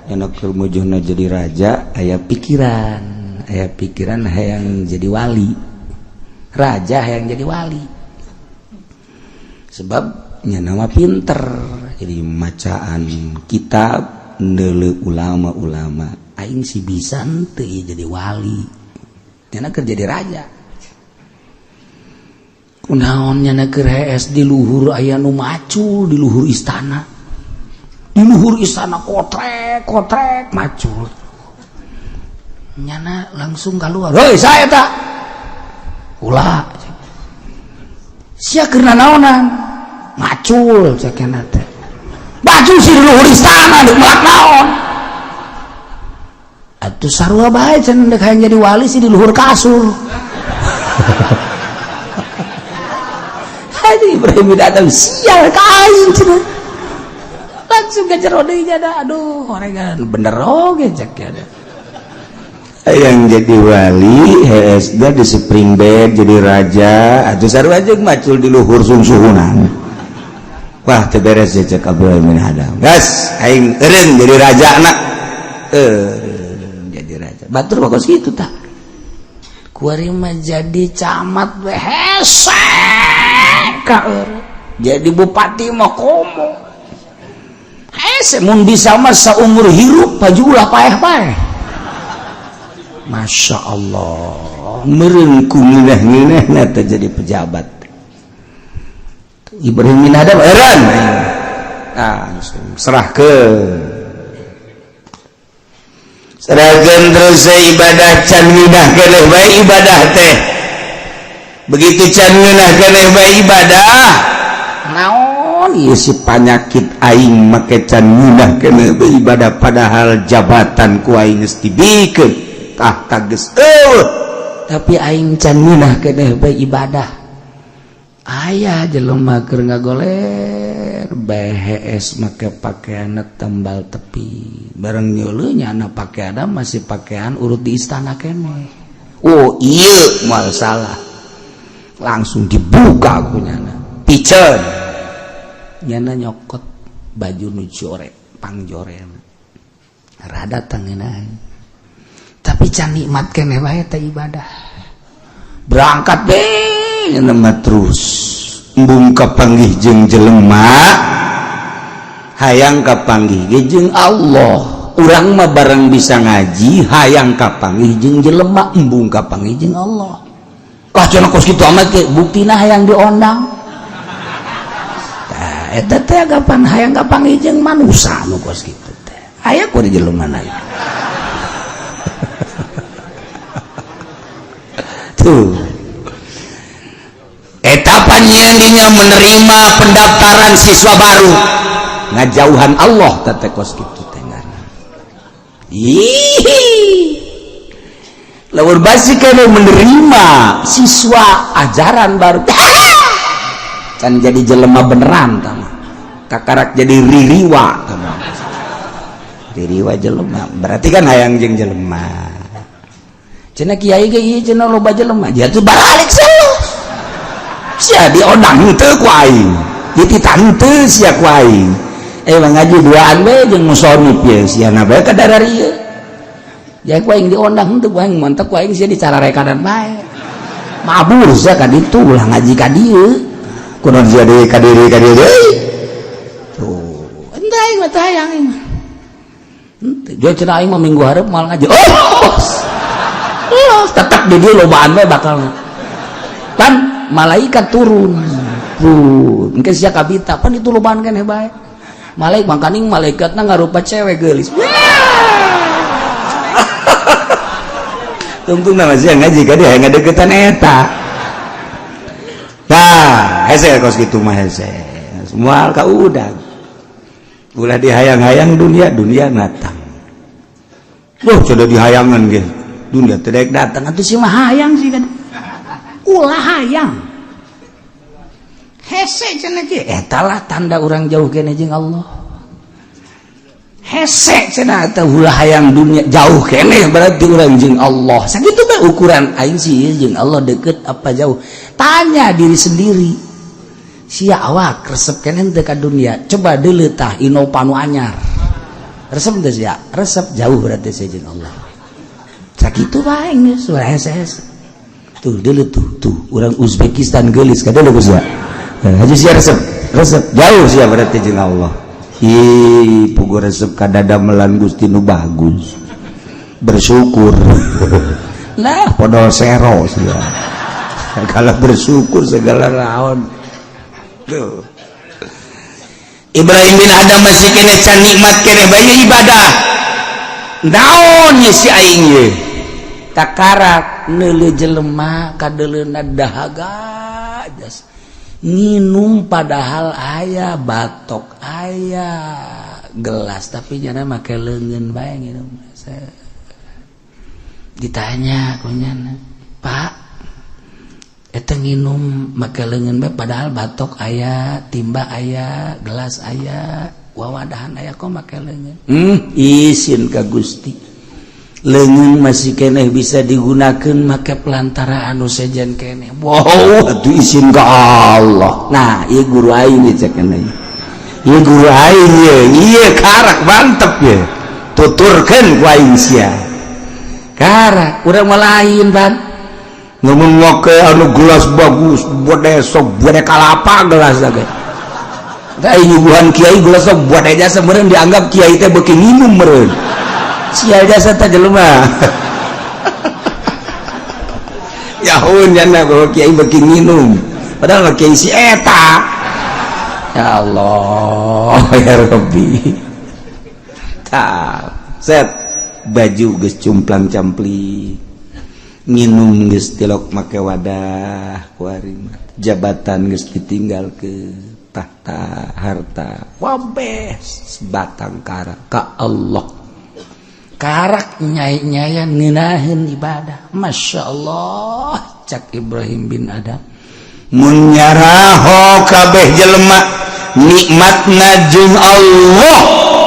Nya keur mujuhna jadi raja, aya pikiran, aya pikiran hayang jadi wali. Raja hayang jadi wali. Sebab nya nama pinter, jadi macaan kitab, ndeuleu ulama-ulama, aing sih bisa henteu jadi wali. Nya keur jadi raja. Kunaon nya keur hees di luhur aya nu macul di luhur istana. Di luhur istana kotrek kotrek macul. Nyana langsung keluar. Hei, saya tak. Ulah. Sia keur naonan? Macul cek teh. Baju sih di luhur istana deuk melak naon? Atuh sarua bae cenah deuk hayang jadi wali sih di luhur kasur. Haji Ibrahim datang sial ka aing cenah. Langsung ke jero deui nya da, aduh horegan bener oge cek ya. Yang jadi wali hees da di spring bed jadi raja atuh sarua jeung macul di luhur sungsuhunan. Wah teu beres ya cek Abdul bin Hadam. Gas aing eureun jadi raja anak. Eureun jadi raja. Batur mah kos kitu tah. Kuari mah jadi camat we hese ka eureun. Jadi bupati mah komo. Hese mun bisa mah saumur hirup baju ulah paeh-paeh. Masya Allah, meureun ku ngeunah-ngeunahna teh jadi pejabat. Ibrahim bin Adham eureun. Langsung serahkeun. Serahkeun terus ibadah can ngeunah keneh bae ibadah teh. Begitu can ngeunah keneh bae ibadah, naon ieu si panyakit aing make can ngeunah keneh bae ibadah padahal jabatan ku aing geus dibikeun. Tahta geus eueuh, tapi aing can ngeunah keneh bae ibadah. Aya jelema keur ngagoler BHS make pakaian tembal tepi, bareng nyeuleuh nyana pakaian masih pakaian urut di istana keneh. Oh ieu moal salah, langsung dibuka ku nyana piceun nyana nyokot baju nu jore pangjorena rada tangeuna. Tapi can nikmat keneh bae teh ibadah. Berangkat deh nyana mah terus embung kapanggih jeung jelema, hayang kapanggih ge jeung Allah. Urang mah bareng bisa ngaji hayang kapanggih jeung jelema, embung kapanggih jeung Allah. Kah cenah kos kitu amat ge buktina hayang diondang. Tah eta teh kapan hayang kapanggih jeung manusa nu kos kitu teh. Aya ku di jelema na. Tuh. Eta panjenengannya menerima pendaftaran siswa baru ngajauhan Allah teh kos kitu teh ngaranna. Ih. Lamun basi kana menerima siswa ajaran baru. Can jadi jelema beneran tah mah. Kakarak jadi ririwa tah mah. Ririwa jelema berarti kan hayang jeung jelema. Cenah kiai ge ieu cenah loba jelema. Dia tuh balik seuh. Sia diondang henteu ku aing. Dititah henteu sia ku aing. Eh ngaji duaan we jeung musonif ye sia na bae ka dararieu. Ya ku aing diondang henteu ku aing mantep ku aing sia dicararekanan bae. Mabur sia ka ditu ulah ngaji ka dieu. Kunaon sia deui ka diri ka dieu deui. Tuh, henteu aing mah teu hayang aing mah. Henteu, dia cenah aing mah minggu hareup moal ngaji. Oh. Oh, tetap di dia lobaan bae bakal. Pan malaikat turun. Tuh, engke sia kabita pan itu lobaan keneh bae. Malaikat mangkaning malaikatna ngarupa cewek geulis. Tungtung nama sia ngaji ka dia ngadeukeutan eta. Tah, hese kos kitu mah hese. Moal ka udang. Ulah dihayang-hayang dunia, dunia natang. Loh, sudah dihayangan ge. Dunia teu daek datang atuh si mah hayang sih kan. Ulah hayang. Hese cenah ge eta lah tanda urang jauh keneh jeung Allah. Hese cenah eta ulah hayang dunia jauh keneh berarti urang jeung Allah. Sakitu bae ukuran aing sih jeung Allah deket apa jauh. Tanya diri sendiri. Sia awak resep keneh teu ka dunia. Coba deuleu tah Innova nu anyar. Resep teu sia? Resep jauh berarti sia jeung Allah. Sakitu bae geus hese-hese. Tuh deuleu tuh tuh urang Uzbekistan geulis kadeuleu ku sia. Haji sia resep, resep jauh sia berarti jeung Allah. Ih, pugu resep ka dadamelan Gusti nu bagus. Bersyukur. Lah podol sero sia. Segala bersyukur segala naon. Tuh. Ibrahim bin Adam masih kene can nikmat kene bae ibadah. Naon ye si aing ye? Takarak neuleuh jelema kadeuleuna dahaga jas. Nginum padahal aya batok aya gelas tapi nyana make leungeun bae nginum. Ditanya ku nyana, "Pak, eta nginum make leungeun bae padahal batok aya, timba aya, gelas aya, wawadahan aya kok make leungeun?" Isin ka Gusti. Leungeun masih keneh bisa digunakan make pelantara anu sejen keneh. Wow, atuh isin ka Allah. Nah, ieu guru aing ieu cek keneh. Ieu guru aing ye, ieu karak mantep ye. Tuturkeun ku aing sia. Karak urang mah lain, Ban. Ngomong make anu gelas bagus, bode sok bode kalapa gelas ge. Tah nyuguhan kiai gelas sok bode jasa meureun dianggap kiai teh beuki nginum meureun. Sia jasa teh jelema. Yahun jana bahwa kiai beuki nginum. Padahal kiai si eta. Ya Allah, ya Rabbi. Tah, set baju geus cumplang-campling. Nginum geus tilok make wadah kuari mah. Jabatan geus ditinggalkeun, tahta harta wabeh batang karak ka Allah. Karak nyai-nyayan ngeunaheun ibadah. Masya Allah, cak Ibrahim bin Adam. Mun nyaraho kabeh jelema nikmatna jeung Allah,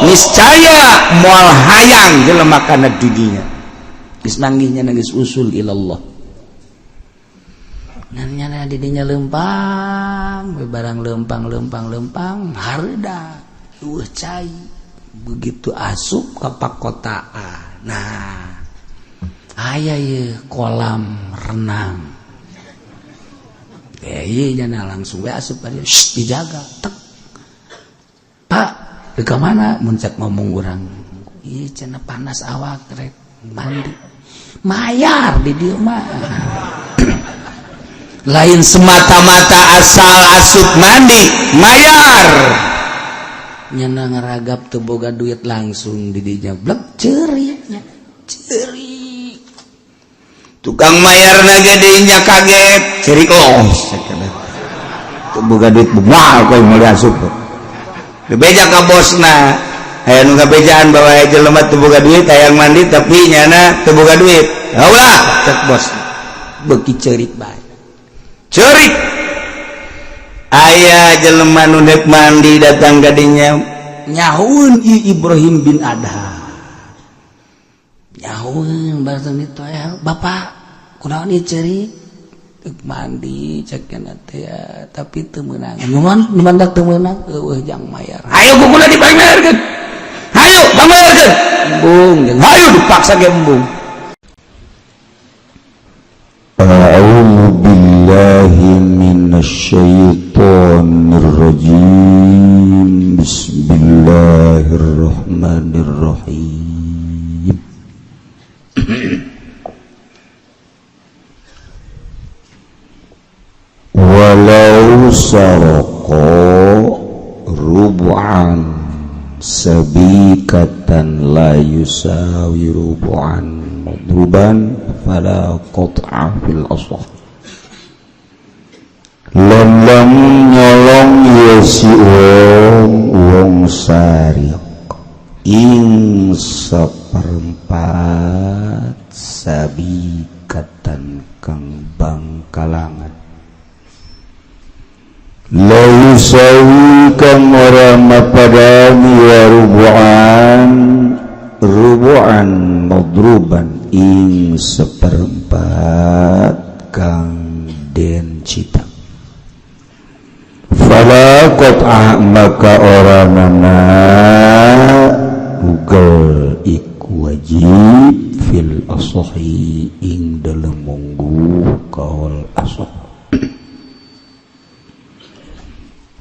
niscaya moal hayang jelema kana dunia. Geus manggihnya geus usul ilallah. Ngan nyana di dinya lempang, we barang lempang lempang lempang hareuda eueuh cai. Begitu asup ke pakotaan. Nah, aya ye kolam renang. Ieu nyana langsung we asup ka dieu, dijaga. Tek. Pak, ke mana? Mun cek ngomong urang. Ieu cenah panas awak rek mandi. Mayar di dieu mah. Lain semata-mata asal asup mandi, mayar. Nyana ngeragap teu boga duit langsung di dinya blek ceurik nya. Ceurik. Tukang mayarna ge dinya kaget, ceurik los. Teu boga duit moal kowe meuli asup. Bebeja ka bosna. Aya nu ngabejaan bawa jelema teu boga duit hayang mandi tapi nyana teu boga duit. Ulah cek bosna. Beuki ceurik bae. Ceurik. Aya jelema nu dek mandi datang ka dinya nyahueun Ibrahim bin Adham. Nyahueun bareng itu aya bapak kunaon ieu ceurik? Dek mandi cek cenah teh tapi teu meunang. Nu mandak teu meunang eueuh jang mayar. Hayu kukuna dibayarkeun. Hayu bayarkeun. Embung jeung hayu dipaksa ge embung. A'udzu billahi minasyaitonir rajim. Bismillahirrahmanirrahim. Walau saraqa rubu'an sabikatan la yusawi rubu'an madruban fala qat'a fil asah. Lam nyolong ya si wong wong sariq ing seperempat sabikatan kang bangkalangan la yusawi kang ora mapadani wa rubu'an rubu'an madruban ing seperempat kang den cita. Fala qat'a maka ora nana tugel iku wajib fil asahi ing dalem munggu kaul asah.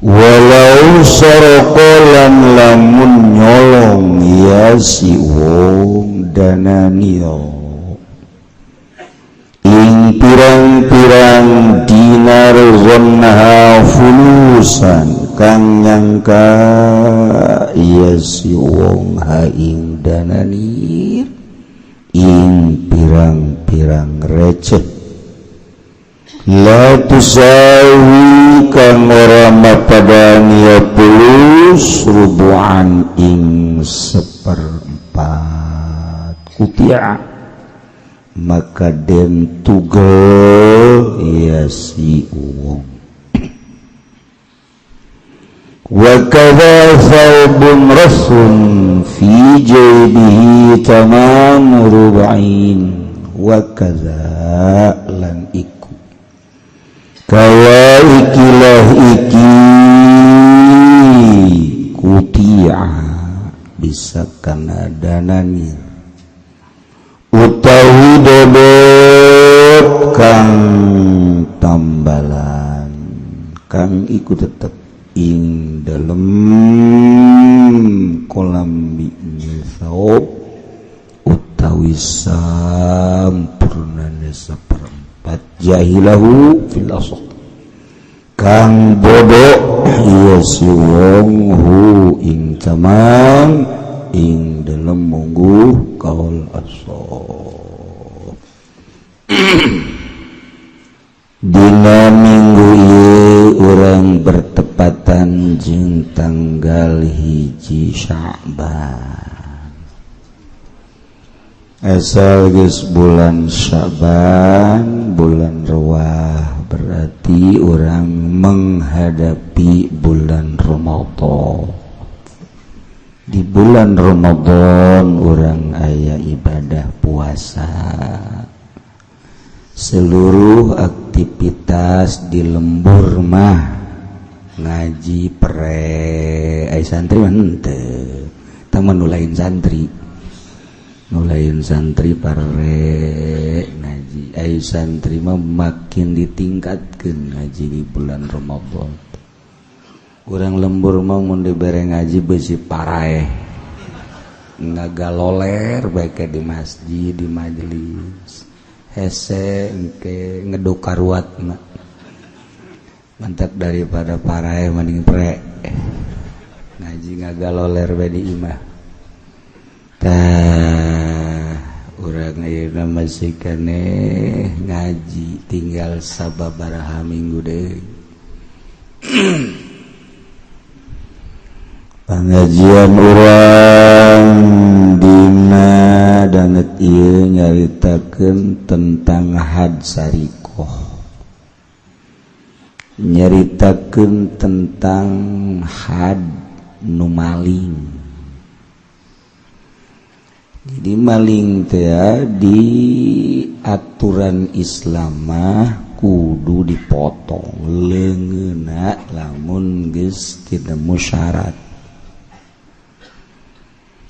Walau saraqalan lamun nyolong ya si wong dananio ing pirang-pirang dinar zannaha fulusan kang nyangka ya si wong ha ing dananir ing pirang-pirang receh la tusawi kang ora mapadani ya pulus rubu'an ing seperempat kutia maka den tugel ya si wong. Wa kadza thawbun rasun fi jaybihi tamam rubu'in wa kadza lan iku kaya ikilah iki kutia bisa kana dananir utawi dodot kang tambalan kang iku tetep ing dalem kolam saob utawi sampurnane seperempat jahilahu fil asah kang bodoh iya si wong hu ing tamang ing dalem munggu kaul asah. Dina minggu ieu urang bertepatan jeung tanggal 1 Sya'ban. Asal geus bulan Sya'ban, bulan Ruwah, berarti orang menghadapi bulan Ramadan. Di bulan Ramadan orang aya ibadah puasa. Seluruh aktivitas di lembur mah ngaji pre ai santri mah henteu. Tah mah nu lain santri. Nu lain santri pare ngaji. Ai santri mah makin ditingkatkeun ngaji di bulan Ramadan. Urang lembur mah mun dibere ngaji beusi paraeh. Ngagaloler bae di masjid, di majelis. Hese engke ngeduk karuatna. Mantap daripada paraeh mending pre. Ngaji ngagaloler bae di imah. Tah urang ayeuna masih keneh ngaji tinggal sababaraha minggu deui. Pengajian urang dina danget ieu nyaritakeun tentang had sarikoh, nyaritakeun tentang had nu maling. Jadi maling teh di aturan Islam mah kudu dipotong leungeunna lamun geus tinemu syarat.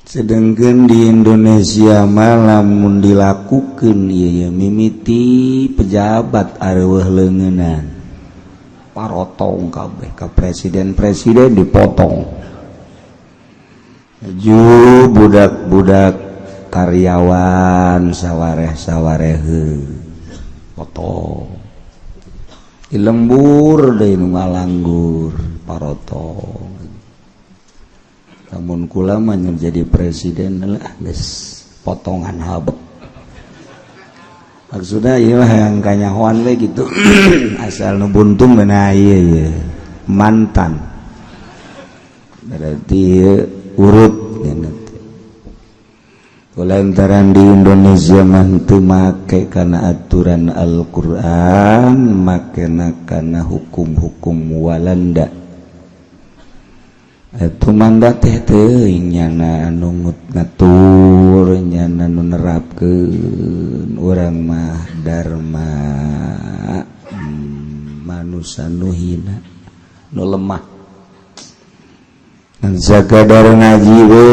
Sedangkan di Indonesia mah lamun dilakukeun ieu mimiti pejabat areueuh leungeunan parotong kabeh ka presiden-presiden dipotong. Ju budak-budak karyawan sawareh-sawarehe potong. Di lembur deui nu ngalanggur parotong. Namun kula mah jadi presiden lah geus potongan habek. Maksudnya ieu mah yang kanyahoan we gitu. Asal nu buntung beuna ieu mantan. Berarti urut Lantaran di Indonesia mah teu make kana aturan Al-Qur'an, makena kana hukum-hukum Walanda. Eta mandat teh teuing nyana anu ngatur, nyana nu nerapkeun. Urang mah dharma manusa nu hina, nu lemah. Ngan sakadar ngaji we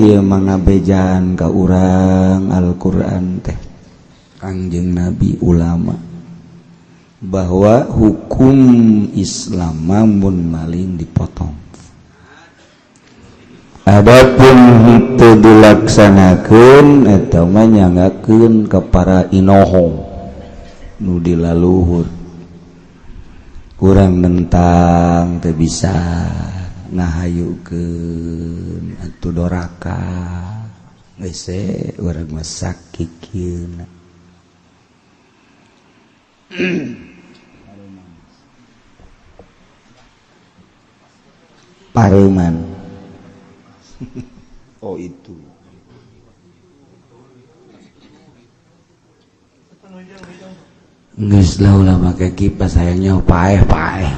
ieu mah ngabejaan ka urang Al-Qur'an teh Kangjeng Nabi ulama bahwa hukum Islam mun maling dipotong. Adapun henteu dilaksanakeun eta mah nyanggakeun ka para inohong nu di laluhur. Kurang nentang teu bisa ngahayukeun atuh doraka geus urang mah sakikeuna. Pareman. Oh itu. Geus lah ulah make kipas hayangnya paeh-paeh.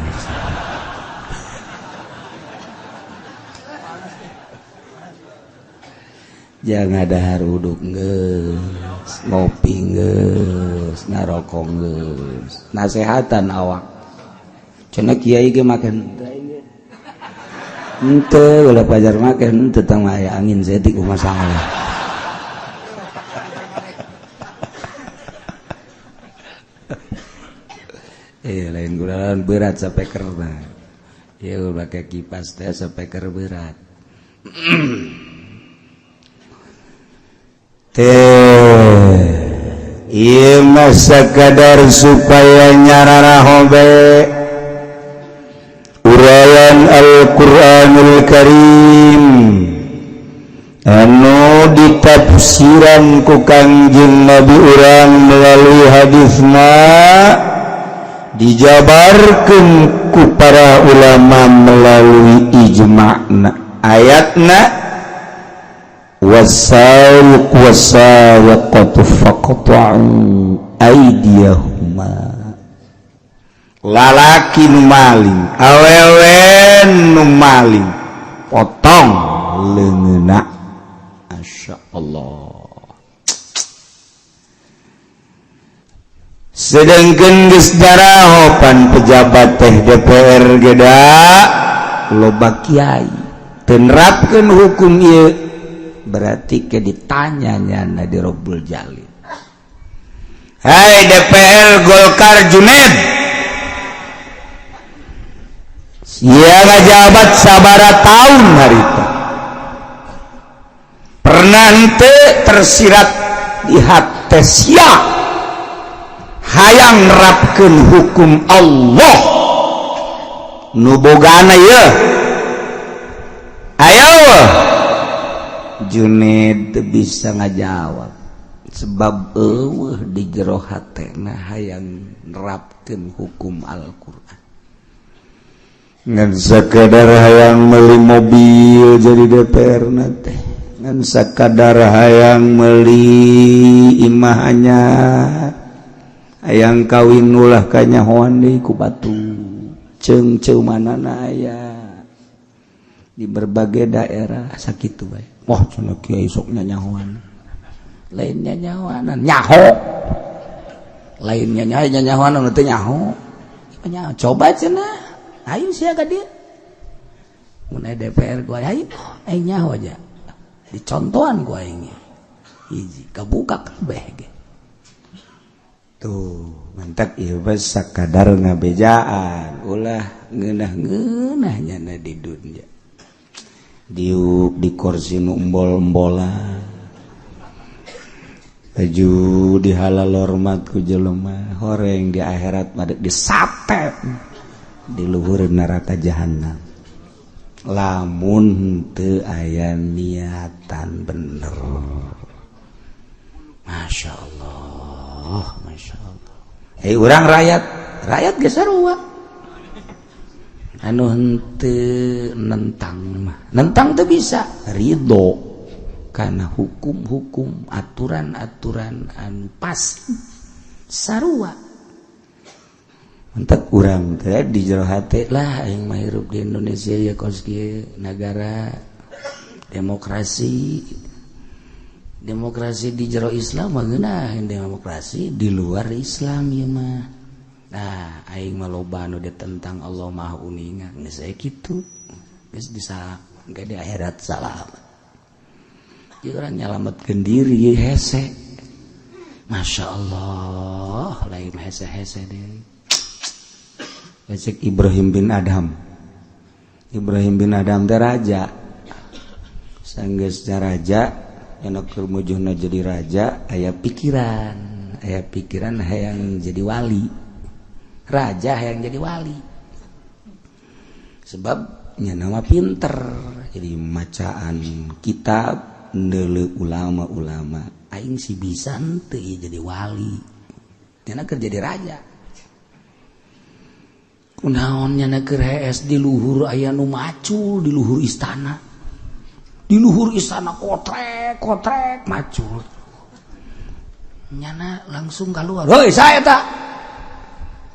Jangan dahar uduk geus, ngopi geus, ngarokok geus, nasehatan awak. Cenah kiai ge make henteu ulah pajar make henteu tang aya angin setik kumaha salah. Lain gulaan berat sapeker mah. Ieu make kipas teh sapeker berat. Teh ieu mah sakadar supaya nyararahobe uraian Al-Qur'anul Karim anu ditafsiran ku Kangjeng Nabi urang melalui hadisna dijabarkeun ku para ulama melalui ijma'na ayatna wasariq wasariqatu faqta'u aydiyahuma. Lalaki nu maling awewe nu maling potong leungeunna. Masya Allah. Sedangkan geus darahopan pejabat teh DPR geda loba kiai teu nerapkeun hukum ieu berarti ke ditanya nyana di Robbul Jalil. Hai DPR Golkar Juned, sia ngajabat sabara tahun harita pernah henteu tersirat di hate sia hayang nerapkeun hukum Allah nu bogana ieu. Ayo Juned bisa ngajawab sebab eueuh di jero hatena hayang nerapkeun hukum Al-Qur'an. Ngan sakadar hayang meuli mobil jadi DPR na teh, ngan sakadar hayang meuli imah anyar, hayang kawin ulah kanyahoan deui ku batu ceung-ceung manana aya di berbagai daerah sakitu bae. Wah cenah kiai sok nyanyahoan, lain nyanyahoanan nyaho, lain nyanyahoanan teh nyaho. Nyaho coba cenah, ayo sia ka dieu mun aya DPR gua ayo aing nyaho aja dicontohan gua aing hiji kabuka kabeh ge. Tuh mantak ieu bae sakadar ngabejaan ulah ngeunah-ngeunah nyana di dunya. Diuk di kursi nu embol-embolan baju dihalal hormat ku jelema horeng di akhirat mah disate di luhur neraka jahanam lamun teu aya niatan bener. Masya Allah, Masya Allah. Hei urang rakyat, rakyat geus sarua anu henteu nentang mah, nentang teu bisa ridho karena hukum-hukum aturan-aturan anu pasti sarua. Entek urang teh di jero hate lah aing mah hirup di Indonesia ya kos kieu nagara demokrasi. Demokrasi di jero Islam mah ngeunah, demokrasi di luar Islam ieu mah. Nah, aing mah loba anu ditentang Allah Maha Uninga, geus aya kitu. Geus bisa engke di akhirat salamet. Ieu urang nyalametkeun diri hese. Masya Allah, lain hese-hese deui. Cek Ibrahim bin Adham. Ibrahim bin Adham teh raja. Sanggeus raja, anu keur mujuhna jadi raja, aya pikiran hayang jadi wali. Raja hayang jadi wali. Sebab nya nama pinter, jadi macaan kitab ndeuleu ulama-ulama. Aing si bisa henteu jadi wali. Nya keur jadi raja. Kunaon nya keur hees di luhur aya nu macul di luhur istana. Di luhur istana kotrek kotrek macul. Nyana langsung keluar. Hoi, saya tak.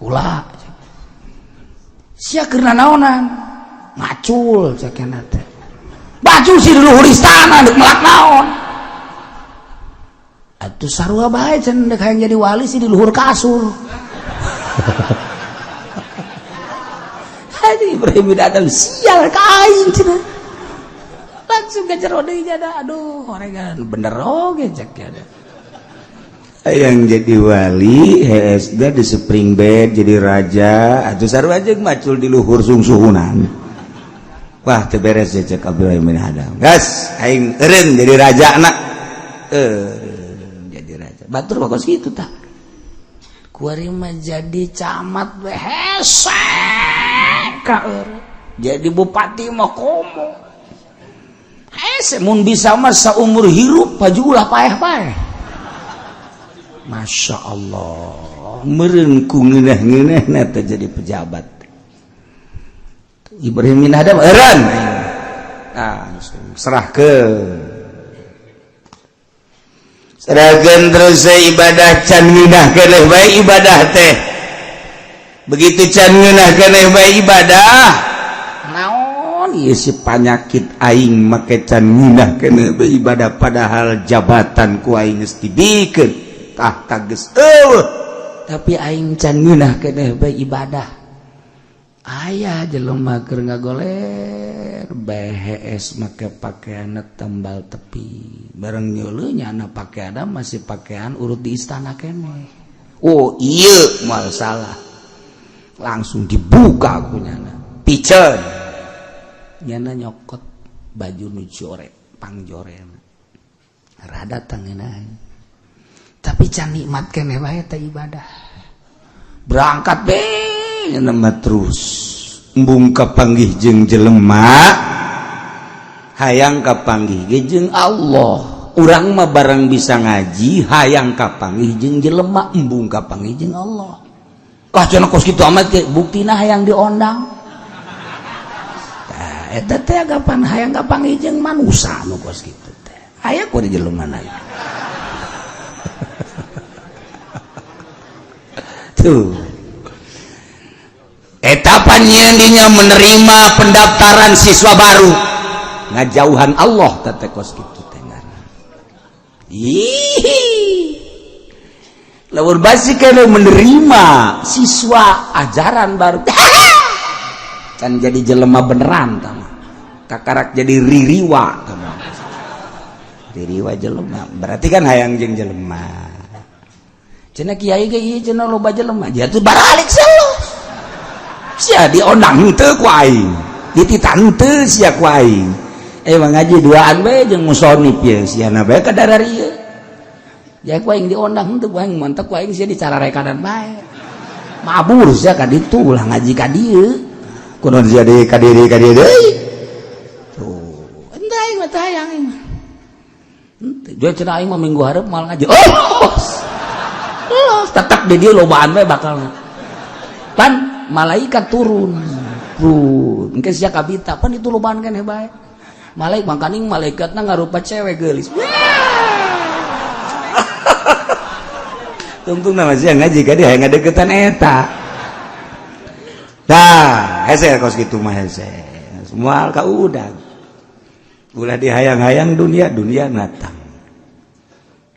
Ulah. Sia keur nanaonan? Macul cek nya teh. Macul si di luhur istana deuk melak naon? Atuh sarua bae cenah deuk hayang jadi wali si di luhur kasur. Haji Ibrahim bin Adham sial ka aing cenah. Langsung ke jero deui jada. Aduh, horegan bener oge cek nya. Hayang jadi wali hees da di spring bed jadi raja atuh sarua jeung macul di luhur sungsuhunan. Wah, teu beres ya cek Ibrahim bin Adham. Gas, aing eureun jadi raja na. Jadi raja. Batur mah kos kitu tah. Kuari mah jadi camat we hese ka eureun. Jadi bupati mah komo. Hese mun bisa mah saumur hirup baju ulah paeh-paeh. Masya Allah, meureun ku ngeunah-ngeunahna teh jadi pejabat. Ibrahim bin Adham eureun. Langsung serahkeun. Serahkeun terus ibadah can ngeunah keneh bae ibadah teh. Begitu can ngeunah keneh bae ibadah, naon ieu si panyakit aing make can ngeunah keneh bae ibadah padahal jabatan ku aing geus dibikeun. Tahta geus eueuh, tapi aing can ngeunah keneh bae ibadah. Aya jelema keur ngagoler BHS make pakaian tembal tepi. Bareng nyeuleuh nyana pakaian masih pakaian urut di istana keneh. Oh ieu moal salah. Langsung dibuka ku nyana. Piceun. Nyana nyokot baju nu jore, pangjorena. Rada tangeunah. Tapi can nikmat keneh bae teh ibadah. Berangkat be nyana mah terus embung kapanggih jeung jelema hayang kapanggih ge jeung Allah. Urang mah barang bisa ngaji hayang kapanggih jeung jelema embung kapanggih jeung Allah. Lah cenah kos kitu amat ge buktina hayang diondang. Tah eta teh agapan hayang kapanggih jeung manusa nu kos kitu teh. Aya ku di jelema na. Tuh. Eta pan dinya menerima pendaftaran siswa baru. Ngajauhan Allah teh kos kitu teh ngaran. Ih. Lamun basi kana menerima siswa ajaran baru. Kan jadi jelema beneran tah mah. Kakarak jadi ririwa tah mah. Ririwa jelema berarti kan hayang jeung jelema. Cenah kiai ge ieu cenah loba jelema. Jatuh baralik selo. Sia diondang henteu ku aing. Dititan henteu sia ku aing. Mah ngaji duaan bae jeung musonif ye siana bae ka darar ieu. Ya ku aing diondang henteu ku aing mantep ku aing sia dicararekanan bae. Mabur sia ka ditu ulah ngaji ka dieu. Kunaon sia deui ka diri ka dieu deui. Tuh, henteu aing mah teh hayang aing mah. Henteu, dia cenah aing mah minggu hareup moal ngaji. Oh. Tetap di dia lobaan bae bakal. Pan malaikat turun. Turun. Engke sia kabita pan itu lobaan keneh bae. Malaik mangkaning malaikatna ngarupa cewek geulis. Tungtung nama sia ngaji ka dia hayang ngadeukeutan eta. Tah, hese kos kitu mah hese. Moal ka udag. Ulah dihayang-hayang dunia, dunia datang.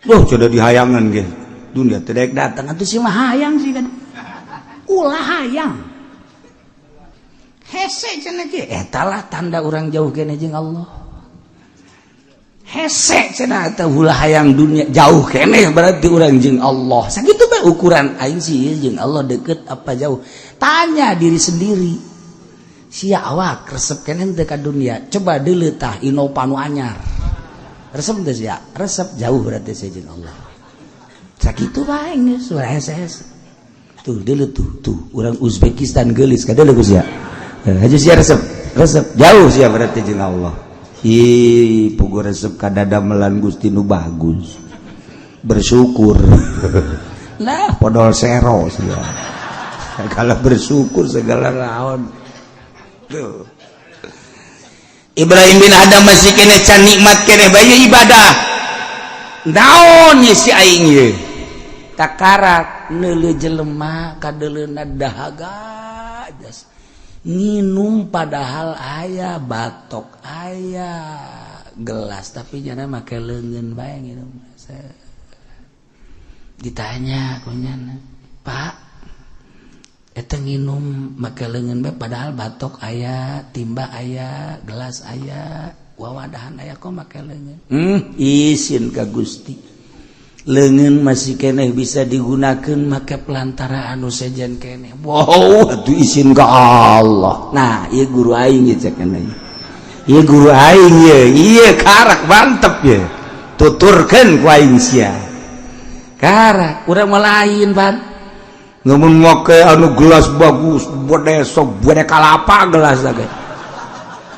Loh, sudah dihayangan ge. Dunia teu daek datang atuh si mah hayang sih kan. Ulah hayang. Hese cenah ge eta lah tanda urang jauh keneh jeung Allah. Hese cenah eta ulah hayang dunia jauh keneh berarti urang jeung Allah. Sakitu bae ukuran aing sih jeung Allah deket apa jauh. Tanya diri sendiri. Sia awak resep keneh teu ka dunia. Coba deuleu tah Innova nu anyar. Resep teu sia? Resep jauh berarti sia jeung Allah. Sakitu bae geus ulah hese-hese. Tuh deuleu tuh tuh urang Uzbekistan geulis kadeuleu ku sia. Haji sia resep, resep jauh sia berarti jeung Allah. Ih, pugu resep ka dadamelan Gusti nu bagus. Bersyukur. Lah podol sero sia. Segala bersyukur segala naon. Tuh. Ibrahim bin Adam masih kene can nikmat kene bae ibadah. Naon ye si aing ye? Takarak neuleuh jelema kadeuleuna dahaga jas. Nginum padahal aya batok aya gelas tapi nyana make leungeun bae nginum. Ditanya ku nyana, "Pak, eta nginum make leungeun bae padahal batok aya, timba aya, gelas aya, wawadahan aya kok make leungeun?" Isin ka Gusti. Leungeun masih keneh bisa digunakan make pelantara anu sejen keneh. Wow, atuh isin ka Allah. Nah, ieu guru aing ieu cek keneh. Ieu guru aing ye, ieu karak mantep ye. Tuturkeun ku aing sia. Karak urang mah lain, Pan. Ngomong make anu gelas bagus, bode sok bode kalapa gelas ge.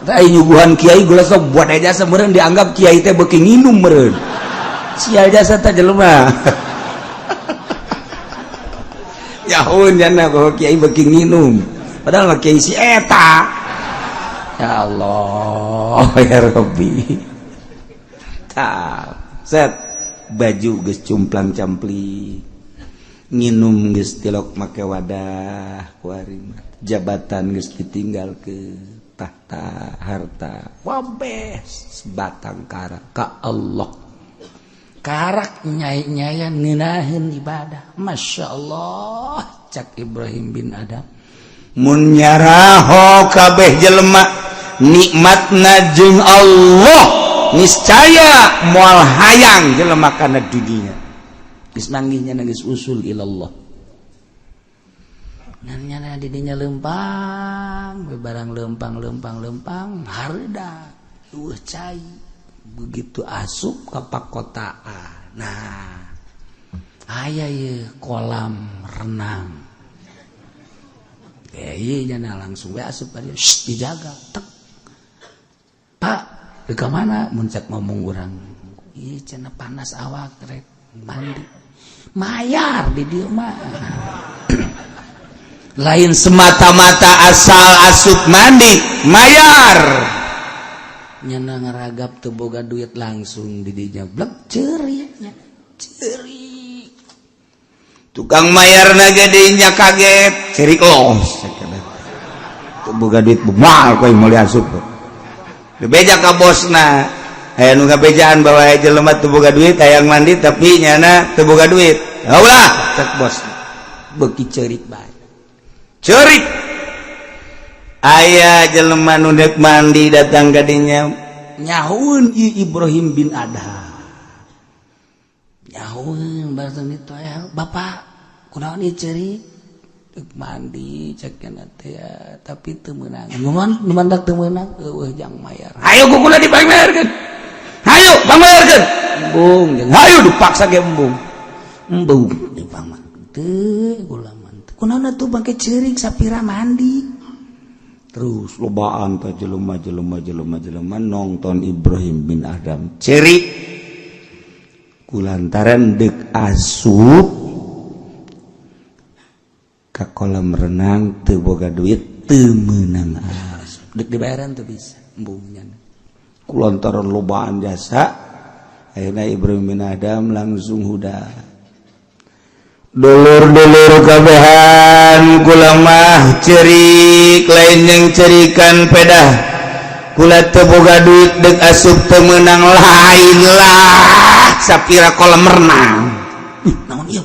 Tah nyuguhan kiai gelas sok bode jasa meureun dianggap kiai teh beuki nginum meureun. Sial jasa teh jelema. Yahun jana bahwa kiai beuki nginum. Padahal mah kiai si eta. Ya Allah, ya Rabbi. Tah, set baju geus cumplang-campling. Nginum geus tilok make wadah kuari mah. Jabatan geus ditinggalkeun, tahta harta wabeh sebatang kara ka Allah. Karak nyai-nyayan ngeunaheun ibadah. Masya Allah, cak Ibrahim bin Adam. Mun nyaraho kabeh jelema nikmatna jeung Allah, niscaya moal hayang jelema kana dunia. Geus manggihnya geus usul ilallah. Ngan nyana di dinya lempang, we barang lempang lempang lempang hareuda eueuh cai. Begitu asup ke pakotaan. Nah, aya ye kolam renang. Ieu nyana langsung we asup ka dieu, dijaga. Tek. Pak, di mana mun cek ngomong urang? Ieu cenah panas awak rek mandi. Mayar di dieu mah. Lain semata-mata asal asup mandi, mayar. Nyana ngeragap teu boga duit langsung di dinya blek ceurik nya. Ceurik. Tukang mayar na gedenya kaget, ceurik los. Teu boga duit moal kowe meuli asup. Bebeja ka bosna. Aya nu ngabejaan bahwa aya jelema teu boga duit hayang mandi tapi nyana teu boga duit. Ulah cek bos. Beuki ceurik bae. Ceurik. Aya jelema nu deuk mandi datang ka dinya nyahueun ieu Ibrahim bin Adham. Nyahueun barusan itu aya bapak kunaon ieu ceurik? Deuk mandi cek cenah teh ya, tapi teu meunang. Nu mandak teu meunang eueuh jang mayar. Hayu kukuna dipangmayarkeun. Hayu pangmayarkeun. Embung jeung hayu dipaksa ge embung. Embung dipangmah. Teu gulaman. Kunaon atuh bangke ceurik sapira mandi. Terus lobaan teh jelema jelema jelema jelema nonton Ibrahim bin Adam ceurik kulantaran deuk asup ka kolam renang teu boga duit teu meunang asup deuk dibayaran teu bisa embung nya kulantaran lobaan jasa akhirnya Ibrahim bin Adam langsung huda dulur-dulur kabehan kula mah cerik lain yang cerikan pedah kula teu boga duit deuk asup teu meunang lain lah sapira kolam renang. Ih, naon ieu?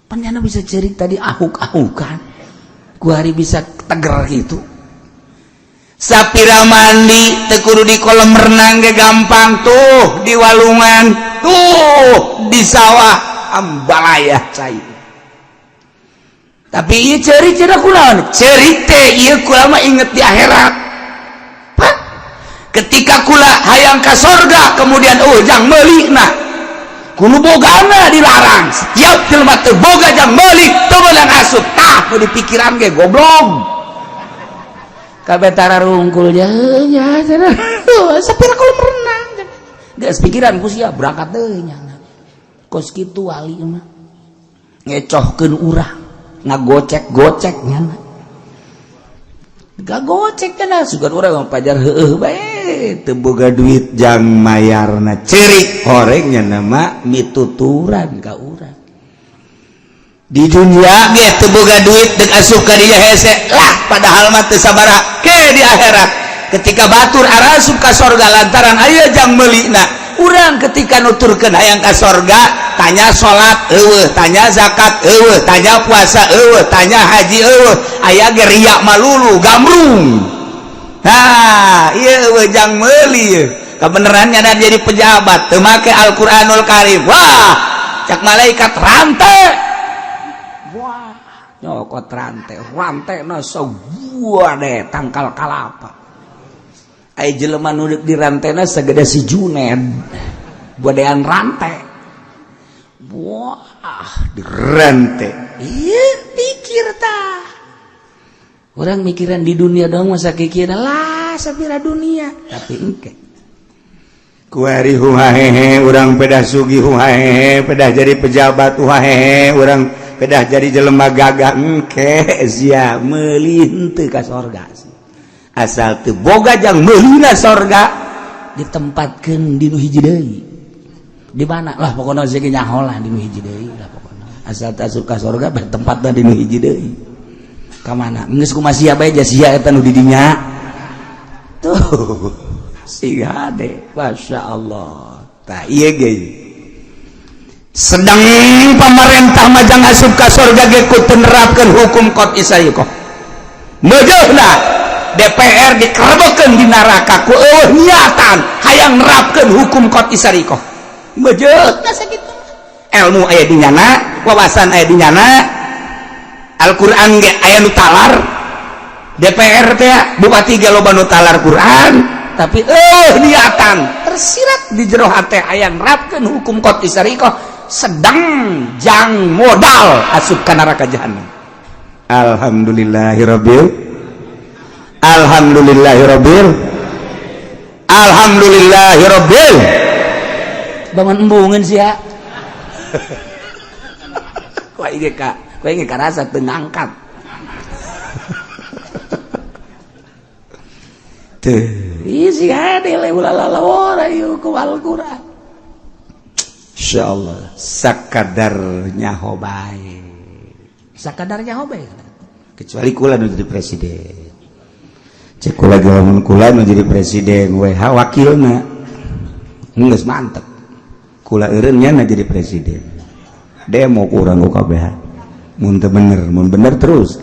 Pan nyana bisa cerik tadi ahuk-ahukan. Ku hari bisa teger gitu. Sapira mandi teu kudu di kolam renang ge gampang, tuh di walungan, tuh di sawah, ambalaya cai. Tapi ieu ceurik cenah kunaon? Ceurik teh ieu kula mah inget di akhirat. Pak, ketika kula hayang ka sorga, kemudian oh jang meuli, nah kudu bogana dilarang. Setiap jelema teu boga jang meuli teu meunang asup. Tah, nu di pikiran ge goblok kabeh tara rungkul ya nya cenah. Sapira kolam renang geus pikiran ku sia, berangkat deui nya. Kos kitu wali mah ngecohkeun urang, ngagocek-gocek nya, gagocek cenah. Sugan urang mah pajar heueuh bae, teu boga duit jang mayarna, ceurik horeng nya nama mituturan ka urang. Di dunia ge teu boga duit deuk asup ka dinya hese lah, padahal mah teu sabaraha ke di akhirat ketika batur arasup ka sorga lantaran aya jang meulina. Urang ketika nuturkeun hayang ka sorga, tanya salat eueuh, tanya zakat eueuh, tanya puasa eueuh, tanya haji eueuh, aya ge riya malulu gamrung. Nah, ieu eueuh jang meuli ieu. Kebenarannya dan jadi pejabat teu make Al-Qur'anul Karim, wah, cak malaikat rantai. Wah, nyokot rantai, rantai na deh tangkal kalapa. Ay jelema nu di rantena segede si Juned bodean rantai. Wah, di rantai. Iya, pikir tah. Orang mikiran di dunia dong, masa kikir lah sapira dunia, tapi engke Kuari huhahehe urang pedah sugih, huhahehe pedah jadi pejabat, huhahehe urang pedah jadi jelema gagah, engke sia meuli henteu ka sorga. Asal teu boga jang meulina sorga. Ditempatkeun di nu hiji deui, di mana lah pokoknya sih nyaho lah, di nu hiji deui lah pokoknya. Asal teu asup ka sorga, tempatna di nu hiji deui. Ka mana geus kumaha sia bae, sia eta nu di dinya tuh siga hade. Masya Allah. Tah, ieu ge sedang pemerintah majang asup ka sorga ge kudu nerapkeun hukum qat'i sariqah. Meujeuhna DPR dikerebkeun di neraka ku eueuh niatan hayang nerapkeun hukum qat'i sariqah. Meujeuhna sakitu. Ilmu aya di nyana, wawasan aya di nyana, Al-Qur'an ge aya nu talar. DPR teh, bupati ge loba nu talar Quran, tapi niatan tersirat di jero hate hayang nerapkeun hukum qat'i sariqah, sedang jang modal asup ka neraka jahanam. Alhamdulillahirabbil, alhamdulillahirabbil, alhamdulillahirabbil. Bangun embungeun sia. Kuah ge ka kuah ge karasa teu ngangkat. Teu isi hade ulah lalawara ieu ku Al-Qur'an. Insyaallah sakadar nyaho bae. Sakadar nyaho bae. Kecuali kula nu jadi presiden. Cek kula ge lamun kula nu jadi presiden WH wakilna geus mantep. Kula eureun nya jadi presiden. Demo kurang ku kabeh. Mun teu bener, mun bener terus.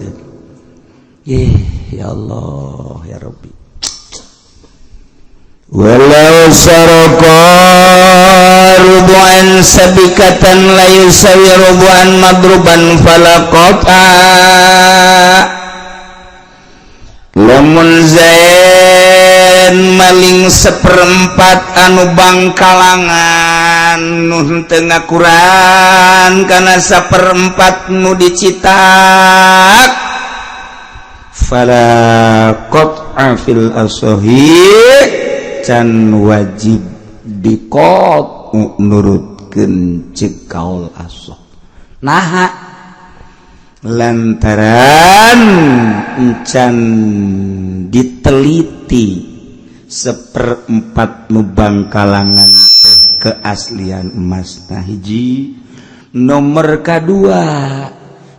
Ih, ya Allah, ya Rabbi. Walau sarqa rubu'an sabikatan la yusawi rubu'an madruban falaqata. Lamun zain maling seperempat anu bangkalangan nu henteu ngakuran kana saperempat nu dicitak, fala qat'a fil asahi, can wajib dikot nurutkeun ceuk kaul asah. Naha lantaran encan diteliti seperempat nu bangkalangan keaslian emas. Nah, hiji. Nomor kedua,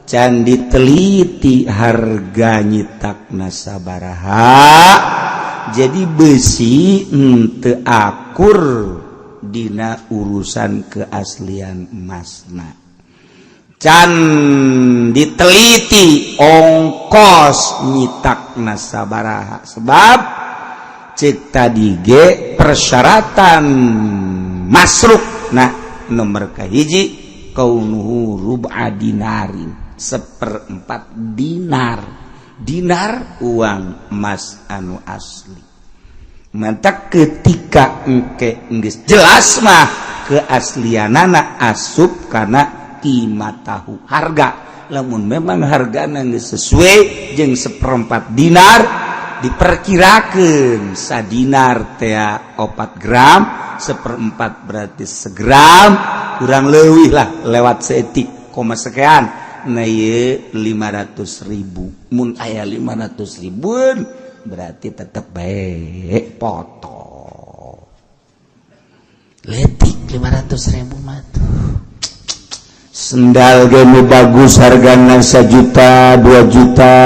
can diteliti harga nyitakna sabaraha, jadi besi ente akur dina urusan keaslian emasna. Can diteliti ongkos nyitakna sabaraha, sebab cek tadi ge persyaratan masruk. Nah, nomor kahiji kaunuhu rub'a dinarin, seperempat dinar. Dinar uang emas anu asli. Mantap, ketika engke geus jelas mah keaslianana asup karena tahu harga. Lamun memang hargana geus sesuai jeung seperempat dinar, diperkirakan sadinar teh 4 gram, seperempat berarti segram kurang lebih lah, lewat saeutik koma sekian. Nah, 500.000. Mun aya 500 ribu berarti tetap baik foto letik 500.000 mah tuh. Sendal ge nu bagus hargana 1 juta, 2 juta.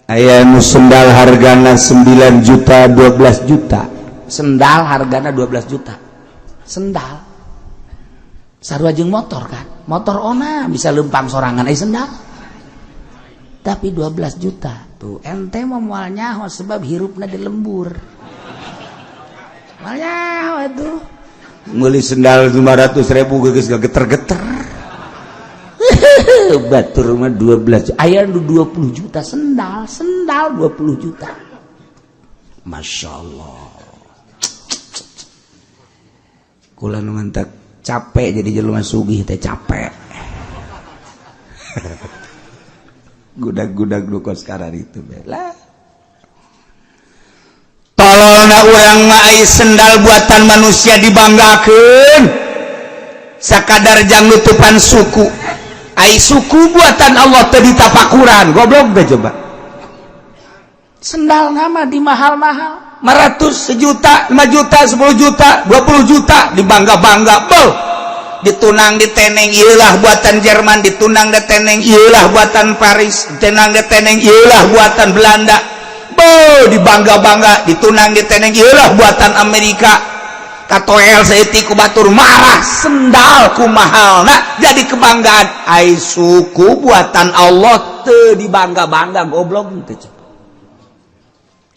Aya nu sendal hargana 9 juta, 12 juta. Sendal hargana 12 juta, sendal sarua jeung motor kan. Motor ona bisa lempang sorangan, eh sendal tapi 12 juta tuh. Ente mau moal nyaho sebab hirupna di lembur, moal nyaho itu. Meuli sendal 500 ribu geus geter-geter, batur mah 12. Aya nu 20 juta sendal, sendal 20 juta. Masya Allah, kula nu mantak capek jadi jelema sugih teh, capek gudag-gudag nu kos sekarang itu lah. Tololna urang mah, ai sendal buatan manusia dibanggakeun sakadar jang nutupan suku, ai suku buatan Allah teh ditapakuran. Goblok deh coba. Sendal nama di mahal-mahal, 500, sejuta, 5 juta, 10 juta, 20 juta, dibangga-bangga. Beuh, ditunang diteneng, iyalah buatan Jerman. Ditunang diteneng, iyalah buatan Paris. Ditunang diteneng, iyalah buatan Belanda. Beuh, dibangga-bangga. Ditunang diteneng, iyalah buatan Amerika. Katoel saeutik ku batur marah, sendal ku mahal nah jadi kebanggaan, ai suku buatan Allah teu dibangga-bangga. Goblok teu?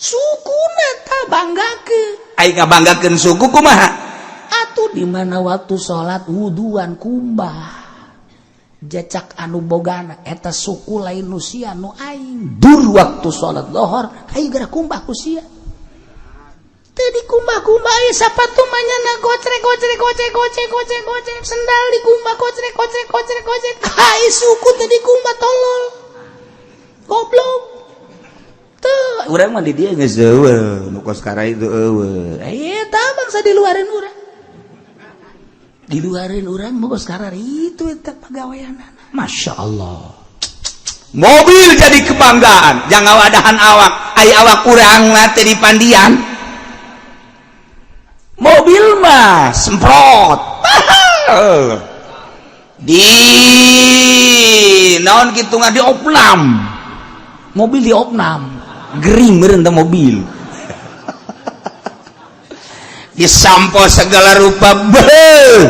Suku ta banggakeun, ai ngabanggakeun suku kumaha atuh? Di mana waktu salat wuduan kumbah jacak anu bogana eta suku lain nu sia, nu aing. Dur waktu salat lohor, hayu geura kumbah ku sia. Teu dikumbah-kumbah, ieu sapatu mah nyana gocrek gocrek gocrek gocrek gocrek gocrek. Sendal dikumbah, gocrek gocrek gocrek gocrek. Hai, suku teu dikumbah. Tolol, goblok tuh. Urang mah di dieu geus eueuh nu kos itu eueuh. Eta bangsa diluarin urang, diluarin urang mau kos itu eta pagaweanana. Masya Allah, mobil jadi kebanggaan jangan wadahan awak, ai awak kurang teh di pandian. Mobil mah semprot di naon gitu nggak, diopnam mobil, diopnam gering meureun teh. Mobil disampo segala rupa. Beuh,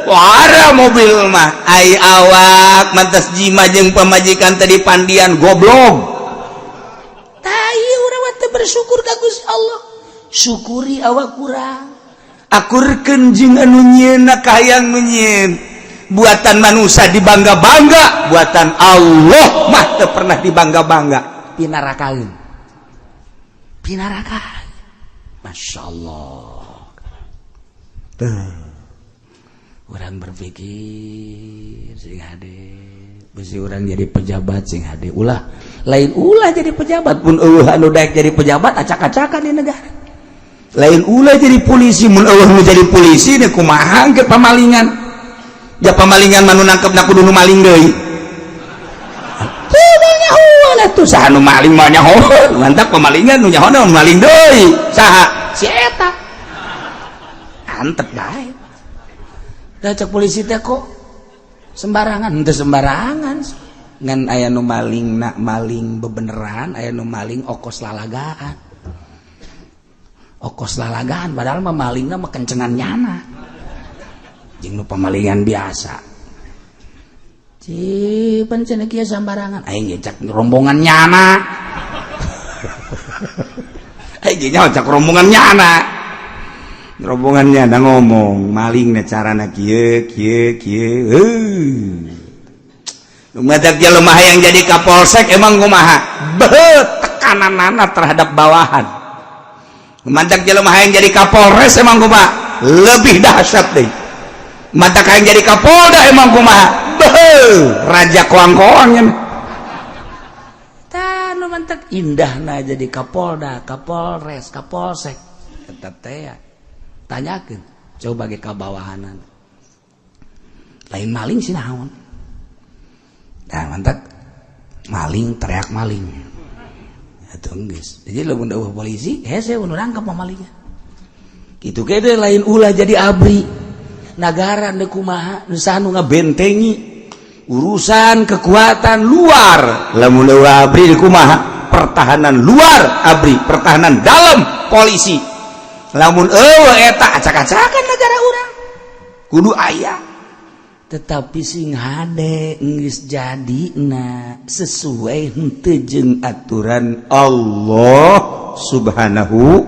wara mobil mah, ai awak mantas jima jeung pamajikan tadi pandian. Goblok. Tai urang mah teu bersyukur ka Gusti Allah. Syukuri awak kurang, akurkeun jeung anu nyieunna. Kahayang nu nyieun buatan manusia dibangga-bangga, buatan Allah mah teu pernah dibangga-bangga. Pinarakaeun, pinarakaeun. Masya Allah. Tuh orang berpikir sing hade, bisi orang jadi pejabat sing hade. Ulah, lain ulah jadi pejabat pun eueuh anu daek jadi pejabat, acak-acakan di negara. Lain ulah jadi polisi, mun eueuh nu jadi polisi deh kumaha ke pamalingan ya? Pamalingan mah nu nangkep na kudu nu maling deui. Tuh tuh, saha nu maling mah nyaho. Mantap, pamalingan nu nyaho nu maling deui saha? Si eta antep bae. Da cek polisi teh kok sembarangan. Henteu sembarangan, ngan aya nu maling nak maling bebeneran, aya nu maling okos lalagaan, okos lalagaan, padahal mah malingna mah kencengan nyana jeung nu pamalingan biasa. Cipan cenah kieu sambarangan aing ge cak rombongan nyana. Aing ge nyaho cak rombongan nyana. Rombongan nyana ngomong maling na carana kieu kieu kieu. Heuh. Nu matak jelema hayang jadi kapolsek emang kumaha? Beuh, tekananana terhadap bawahan. Nu matak jelema hayang jadi kapolres emang kumaha? Lebih dahsyat deui. Matak hayang jadi kapolda emang kumaha? Beuh, raja koang-koang nya. Tah nu mantak indahna jadi kapolda, kapolres, kapolsek. Eta teh ya. Tanyakeun coba ge ka bawahanan. Lain maling sih naon. Nah, mantak maling teriak maling. Atuh geus. Jadi lamun eueuh polisi, hese nu nangkep malingnya. Kitu ge lain ulah jadi abri. Nagara nu kumaha nu saha nu ngabentengi urusan kekuatan luar. Lamun eueuh abri kumaha? Pertahanan luar abri, pertahanan dalam polisi. Lamun eueuh eta acak-acakan negara urang. Kudu aya. Tetapi sing hade geus jadina sesuai henteu jeung aturan Allah Subhanahu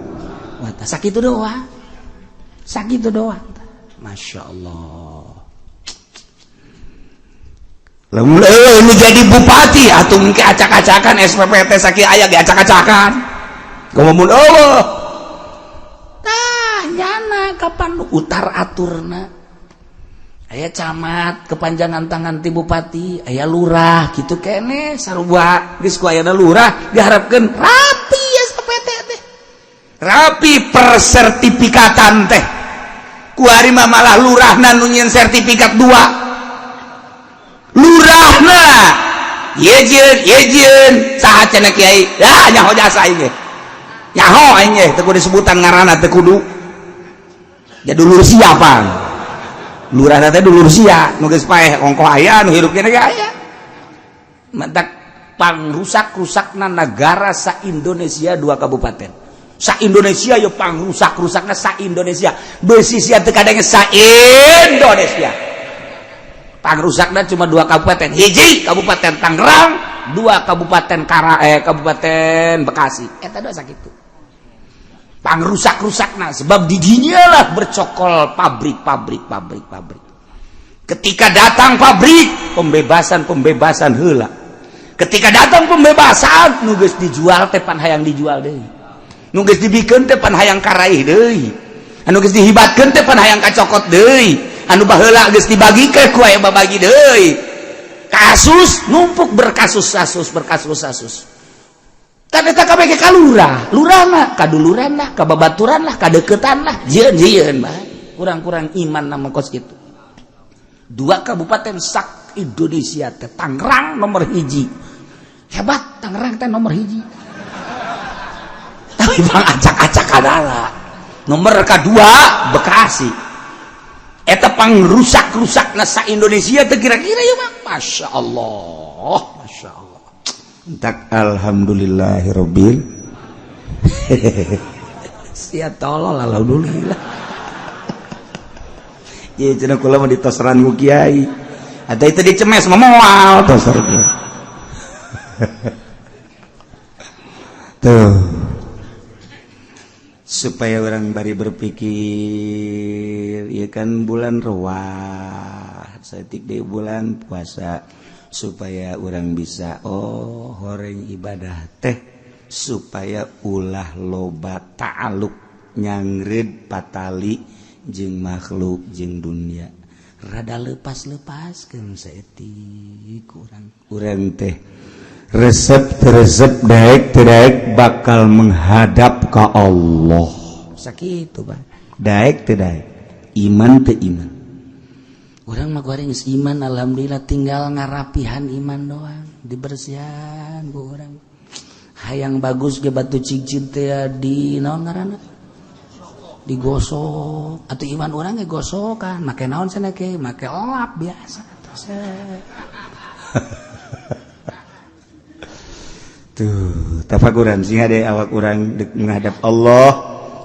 wa ta'ala. Sakitu doang. Sakitu doang. Masya Allah. Lamun eueuh nu jadi bupati atuh mungkin acak-acakan SPPT sakieu aya ge acak-acakan. Kumaha mun eueuh? Tah nyana kapan nu utar aturna? Aya camat kepanjangan tangan ti bupati, aya lurah kitu keneh sarua geus ku ayana lurah diharapkeun rapi SPPT teh. Rapi persertifikatan teh. Kuari mah malah lurahna nu nyieun sertifikat dua. Lurahna ye jieun, ye jieun, saha cenah kiai? Ah nyaho jasa aing ge. Nyaho aing ge teu kudu disebutan ngaranna teu kudu. Ya dulur siapa? Lurah teh dulur sia nu geus paeh ongkoh aya nu hirup keneh ge aya. Mantak pangrusak-rusakna nagara sa Indonesia dua kabupaten. Sa Indonesia yo pangrusak-rusakna sa Indonesia. Beusi sia teu kadenge sa Indonesia. Pangrusakna cuma dua kabupaten. Hiji Kabupaten Tangerang, dua Kabupaten Kabupaten Bekasi. Eta dua sakitu. Pangrusak-rusakna sebab di dinya lah bercokol pabrik-pabrik pabrik-pabrik. Ketika datang pabrik, pembebasan-pembebasan heula. Ketika datang pembebasan, nu geus dijual teh pan hayang dijual deui. Nu geus dibikeun teh pan hayang karaih deui. Anu geus dihibatkeun teh pan hayang kacokot deui. Anu baheula geus dibagikeun ku aya babagi deui. Kasus numpuk berkasus-kasus berkasus-kasus. Tapi tak kabeh ka lurah, lurahna kaduluran lah, kababaturan lah, kadeukeutan lah, jieun-jieun bae. Kurang-kurang iman nama kos kitu. Dua kabupaten sak Indonesia teh Tangerang nomor hiji. Hebat Tangerang teh nomor hiji. Tapi bang acak-acak adalah nomor kedua Bekasi. Eta pangrusak-rusakna sa Indonesia teh kira-kira ya mah. Masya Allah, Masya Allah. Tak alhamdulillahirabbil. Sia tolol alhamdulillah. Ieu cenah kula mah ditoseran ku kiai. Atuh itu dicemes mah moal toser. Tuh. Supaya orang bari berpikir, ya kan bulan ruwah, saeutik deui bulan puasa, supaya orang bisa oh horeng ibadah teh supaya ulah loba ta'aluk nyangred patali jeung makhluk jeung dunia. Rada lepas-lepaskeun saeutik urang. Urang teh resep resep daek daek bakal menghadap ke Allah. Sakitu Pak. Daek teu daek. Iman teu iman. Urang mah goreng geus iman alhamdulillah tinggal ngarapihan iman doang dibersihan ku urang. Hayang bagus ge batu cincin teh di naon ngaranna? Digosok. Atuh iman urang ge gosokan, make naon cenah ke? Make lap biasa. Tuh, tafakuran sing hade awak urang dek menghadap Allah,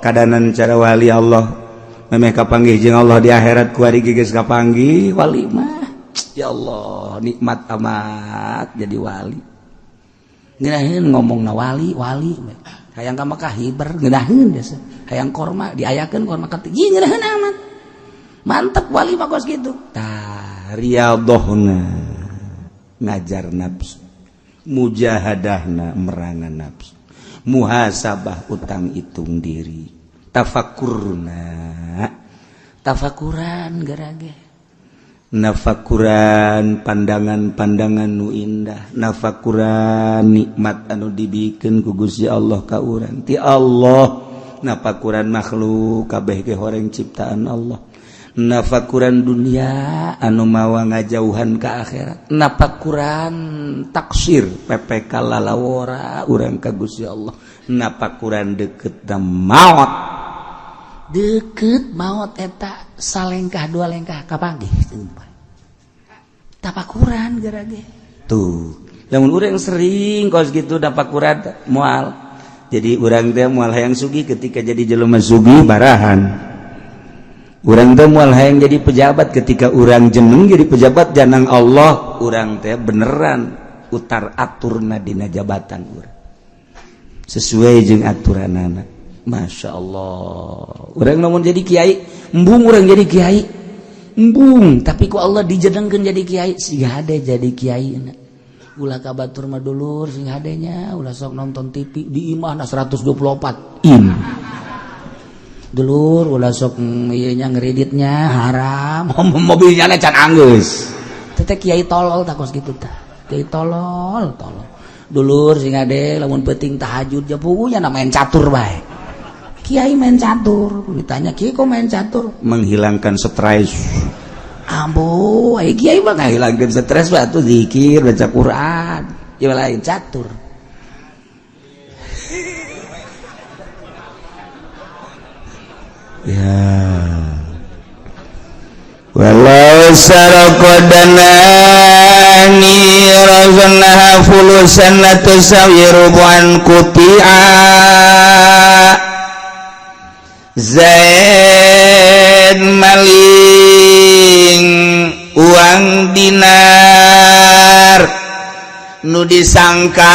kadanan cara wali Allah. Memeh kapanggih jeung Allah di akhirat kuari geus kapanggih wali mah. Ya Allah, nikmat amat jadi wali. Ngeunaheun ngomongna wali, wali. Hayang ka Mekah hiber ngeunaheun biasa. Hayang korma diayakeun korma ka ieu ngeunaheun amat. Mantep wali mah kos kitu. Tah, riyadhahna ngajar nafsu, mujahadahna merangan nafsu, muhasabah utang hitung diri, tafakurna tafakuran gerage nafakuran pandangan-pandangan nu indah, nafakuran nikmat anu dibikeun ku Gusti Allah ka urang ti Allah, nafakuran makhluk kabeh ge horeng ciptaan Allah, nafakuran dunia anu mawa ngajauhan ka akhirat, nafakuran taksir PPK lalawora urang ka Gusti Allah, nafakuran deket dan maot, deket maot eta salengkah dua lengkah kapanggih tapakuran gerage tuh. Lamun urang sering kos gitu tapakuran moal jadi urang teh moal hayang sugih. Ketika jadi jelema sugih barahan, urang teh moal hayang jadi pejabat. Ketika urang jeneng jadi pejabat janang Allah, urang teh beneran utar aturna dina jabatan urang sesuai jeung aturanana. Masya Allah, urang lamun jadi kiai embung, urang jadi kiai embung, tapi ku Allah dijedengkeun jadi kiai, sing hade jadi kiai. Ulah ka batur mah dulur, sing hadenya ulah sok nonton TV di imah na 124 in. Dulur, ulah sok ieu nya ngreditnya haram, mobilnya can anggeus. Teh kiai tolol tak kos kitu tah, kiai tolol tolol. Dulur, sing hade lamun penting tahajud ja pugunya na main catur bae. Kiai main catur, ditanya, "Kiai kok main catur?" Menghilangkan stres. Ambo, ai kiai mah ngahilangkeun stres mah atuh zikir, baca Quran, ieu lain catur. Ya. Walau saraqadanani razanaha fulusan tusawi rubu'an quti'a. Zaid maling uang dinar nu disangka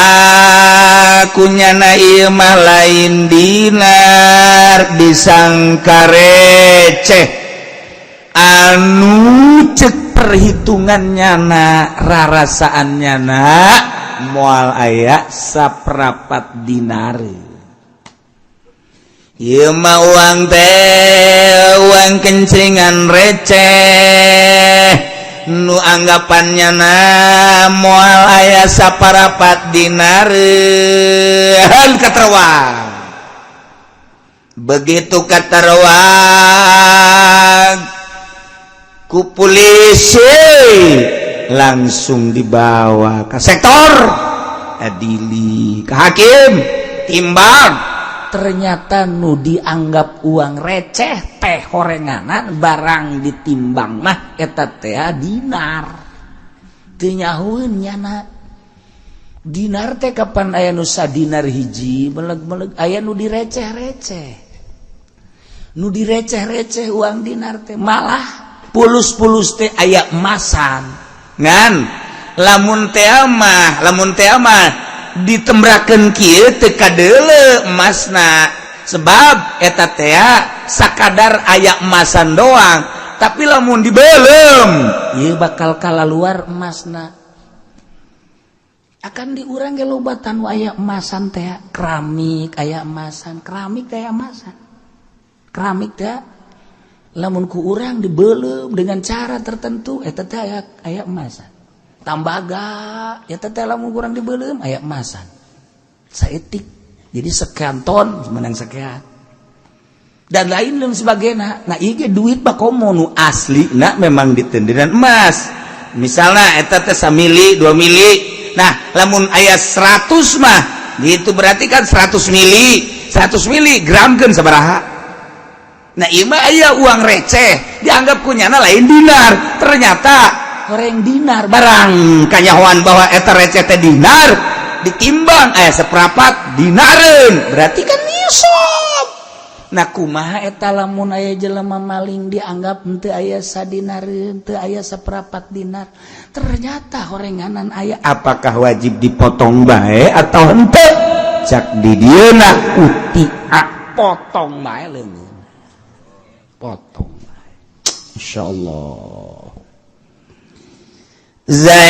kunyana ieu mah lain dinar, disangka receh anu cek perhitungannya na rarasaannya na moal aya saprapat dinar. Ieu mah uang teh uang kencingan receh nu anggapannya na moal aya saparapat dinareun katerwang. Begitu katerwang ku polisi langsung dibawa ke sektor adili, ke hakim, timbang. Ternyata nu dianggap uang receh teh horenganan barang ditimbang mah eta teh dinar. Teu nyahueun nyana dinar teh kapan aya nu sadinar hiji meleg-meleg, aya nu direceh-receh, nu direceh-receh uang dinar teh malah pulus-pulus teh aya emasan. Ngan lamun teh mah ditembrakeun kieu teu kadeuleu emasna, sebab eta teh sakadar aya emasan doang, tapi lamun dibeuleum ieu bakal kalaluar emasna. Akan diurang ge lobatan aya emasan teh, keramik aya emasan, keramik teh emasan, keramik teh lamun ku urang dibeuleum dengan cara tertentu eta teh aya emasan. Tambaga eta teh lamun kurang dibeuleum aya emasan saeutik, jadi sekian ton menang sekian dan lain dan sebagainya. Nah ieu ge duit mah komo nu aslina memang ditenderan emas, misalnya eta teh samili 2 mili. Nah lamun aya 100 mah itu berarti kan 100 mili, 100 mili gramkeun sabaraha. Nah ieu mah aya uang receh dianggap kunyana lain dinar, ternyata goreng dinar barang kanyahoan bahwa eta receh teh dinar, ditimbang aya seprapat dinareun, berarti kan nisab. Nah, kumaha eta lamun aya jelema maling dianggap henteu aya sadinar, henteu aya seperempat dinar, ternyata horenganan aya, apakah wajib dipotong bae atau henteu? Cak di dieuna utia potong bae leungeun, potong bae. Insyaallah Zaid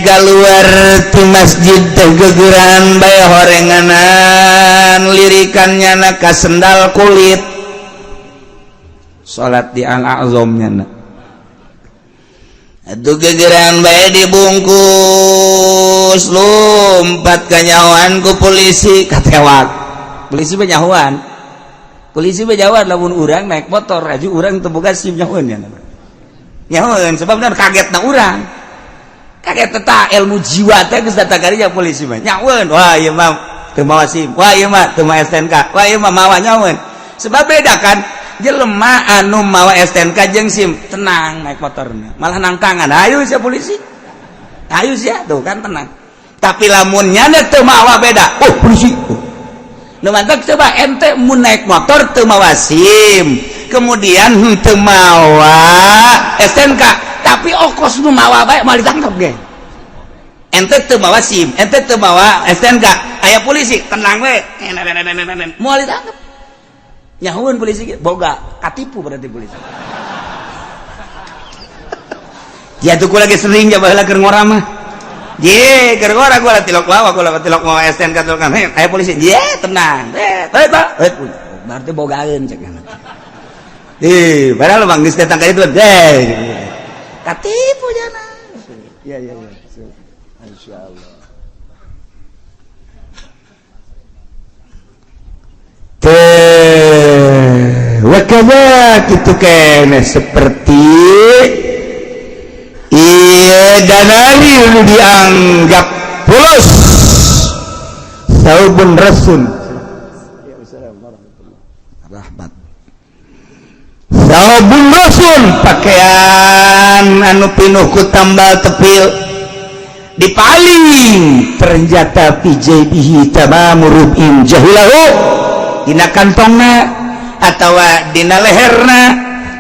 keluar ti masjid teh gegeran bae horenganan, lirikan nyana ka sendal kulit. Salat di Al-A'zam nyana. Atuh gegeran bae dibungkus, lompat kanyahoan ku polisi, katewak. Polisi mah nyahoan, polisi mah nyahoan. Lamun urang naik motor aja, urang teu boga SIM, nyahoan nyana, nyahoan. Sebab kaget na urang, kaget teta ilmu jiwa teh geus datang karinya. Polisi mah nyahoan, wah ieu mah teu mawa SIM, wah ieu mah teu mawa STNK, wah ieu mah mawa. Nyahoan sebab beda kan jelema anu mawa STNK jeung SIM, tenang naik motorna, malah nangtangan, ayo sia polisi, ayo sia, tuh kan tenang. Tapi lamun nyana teu mawa, beda, oh polisi, oh. Nu mantap, coba ente mun naik motor teu mawa SIM, kemudian teu mawa STNK, tapi okos nu mawa bae, moal ditangkap ge. Ente teu mawa SIM, ente teu mawa STNK, aya polisi tenang we, moal ditangkap. Nyahueun polisi ge boga katipu berarti polisi. Ya tuh lagi sering ja baheula keur ngora mah. Ye, keur ngora gua tilok mawa, gua tilok mawa STNK, tilok kan. Aya polisi, ye tenang. Eh, eh, Pak. Eh, berarti bogaeun cek. Ih, padahal bang geus datang ka itu, eh. Katipu jana. Iya, iya, iya. Insyaallah. Teh, wa kadza kitu keneh seperti iya danari nu dianggap fulus saubun rasun rahmat. Saubun rasun, pakaian anu pinuh ku tambal tepil, dipaling ternyata fi jaibihi tamamu rub'in jahilahu, dina kantongna atawa dina leherna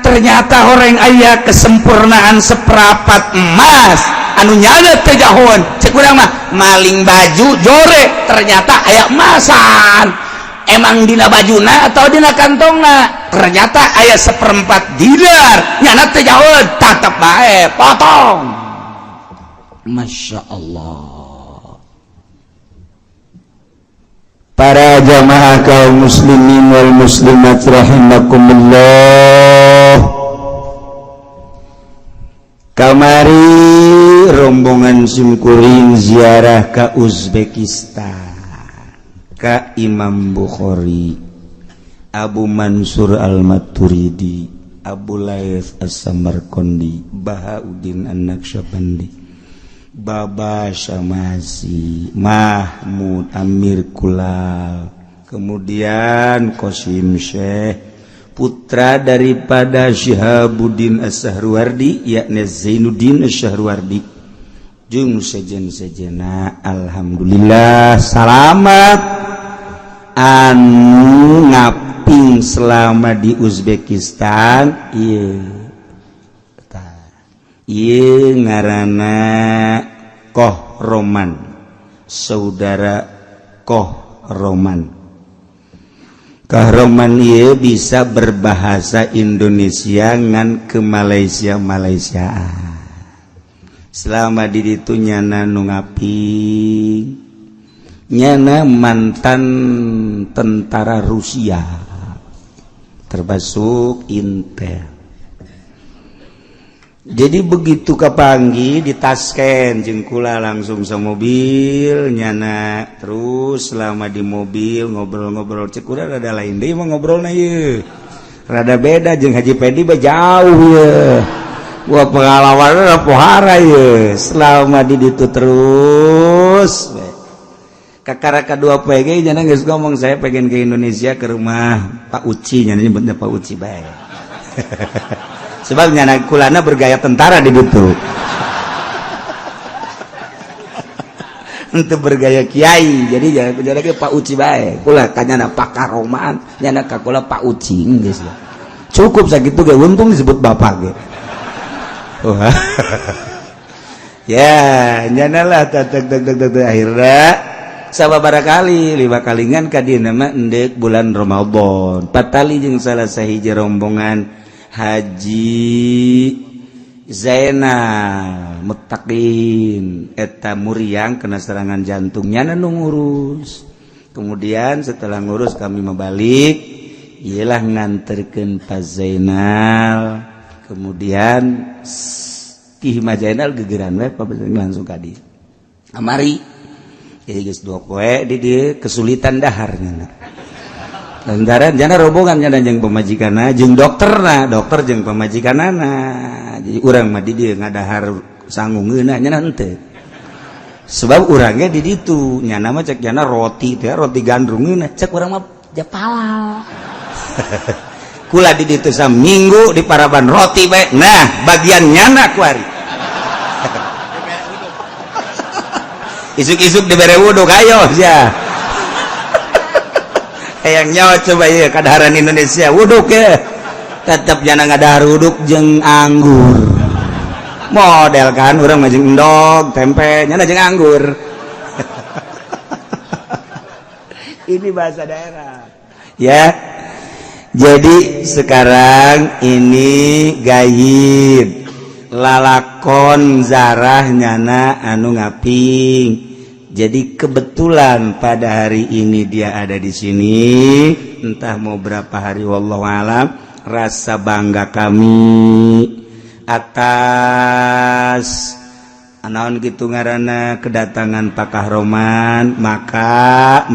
ternyata horeng aya kesempurnaan seperapat emas anu nyana teu jahoan. Cek urang mah maling baju jore, ternyata aya emasan, emang dina bajuna atau dina kantongna ternyata aya seperempat dinar, nyana teu jahoan, tetep bae potong. Masya Allah. Para jamaah kaum muslimin wal muslimat rahimakumullah, kamari rombongan simkuring ziarah ke Uzbekistan, ke Imam Bukhari, Abu Mansur Al-Maturidi, Abu Laits As-Samarqandi, Bahauddin An-Naqsyabandi, Baba Syamasi, Mahmud Amir Kulal, kemudian Qasim Syekh, putra daripada Syihabuddin As-Sahruwardi, yakni Zainuddin As-Sahruwardi, jeung sejen-sejena. Alhamdulillah salamat anu ngaping selama di Uzbekistan. Ieu ieu ngaranna Koh Roman, saudara Koh Roman. Koh Roman ieu bisa berbahasa Indonesia ngan ke Malaysia Malaysia. Selama di ditu nyana nu ngaping, nyana mantan tentara Rusia termasuk Intel. Jadi begitu kepanggi di Tasken jeung kula langsung sama mobil nyana, terus selama di mobil ngobrol-ngobrol. Cek urang rada lain deui mah ngobrolna ieu, rada beda jeung Haji Pedi mah jauh ye. Wah, pengalaman pohara ye. Selama di ditu terus kakara kedua PG nyana geus ngomong, saya pengen ke Indonesia ke rumah Pak Uci, nyana nyebutnya Pak Uci bae. Sebab nyana kulana bergaya tentara di ditu. Untuk bergaya kiai. Jadi jangan jadi Pak Uci bae. Kula kanyana Pak Karoman, nyana ka kula Pak Uci geus. Cukup sakitu ge untung disebut bapak ge. Wah. Ya, nyana lah tak tak tak tak akhirnya sababaraha kali lima kalingan ka dieu mah endek bulan Ramadan. Patali jeung salah sahiji rombongan Haji Zainal Muttaqin eta muriang kena serangan jantungnya nu ngurus. Kemudian setelah ngurus kami membalik, ialah nganterkeun Pak Zainal. Kemudian ti Imah Zainal gegeran we Pak Zainal langsung ka dieu. Amari jadi geus dua poe di dieu kesulitan daharnya. Lantaran jana rombongan jana jeung pamajikanna jeung dokterna, dokter jeung pamajikanana. Jadi urang mah di dieu ngadahar sangu ngeunah nya henteu. Sebab urangnya di ditu nyana mah cek jana roti teh roti gandrung ngeunah, cek urang mah japalal. Kula di ditu saminggu di paraban roti bae. Nah, bagian nyana kuari. Isuk-isuk dibere wuduk ayo sia. Hayang nyawa coba ya kadaharan Indonesia wuduk ya. Tetep jana ngadahar wuduk jeung anggur. Model kan urang mah jeung endog, tempe, nyana jeung anggur. Ini bahasa daerah. Ya. Jadi sekarang ini gayib lalakon zarah nyana anu ngaping. Jadi kebetulan pada hari ini dia ada di sini, entah mau berapa hari wallahu alam. Rasa bangga kami atas naon kitu ngaranna kedatangan Pak Kahroman, maka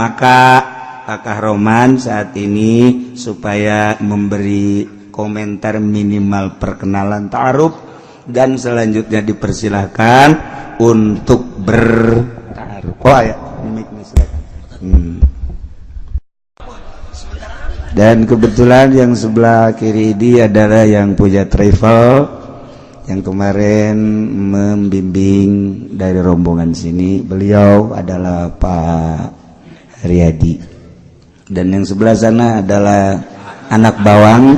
Pak Kahroman saat ini supaya memberi komentar minimal perkenalan ta'aruf dan selanjutnya dipersilahkan untuk bertaaruf. Oh ya, mic-nya silakan. Dan kebetulan yang sebelah kiri ini adalah yang punya travel yang kemarin membimbing dari rombongan sini. Beliau adalah Pak Haryadi. Dan yang sebelah sana adalah anak bawang.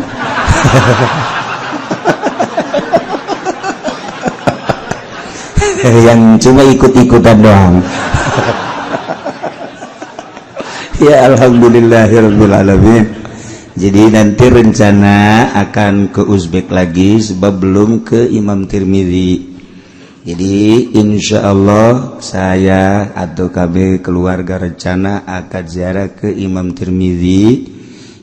Yang cuma ikut-ikutan doang. Ya alhamdulillahirabbil alamin. Jadi nanti rencana akan ke Uzbek lagi sebab belum ke Imam Tirmizi. Jadi insya Allah saya atau kami keluarga rencana akan ziarah ke Imam Tirmizi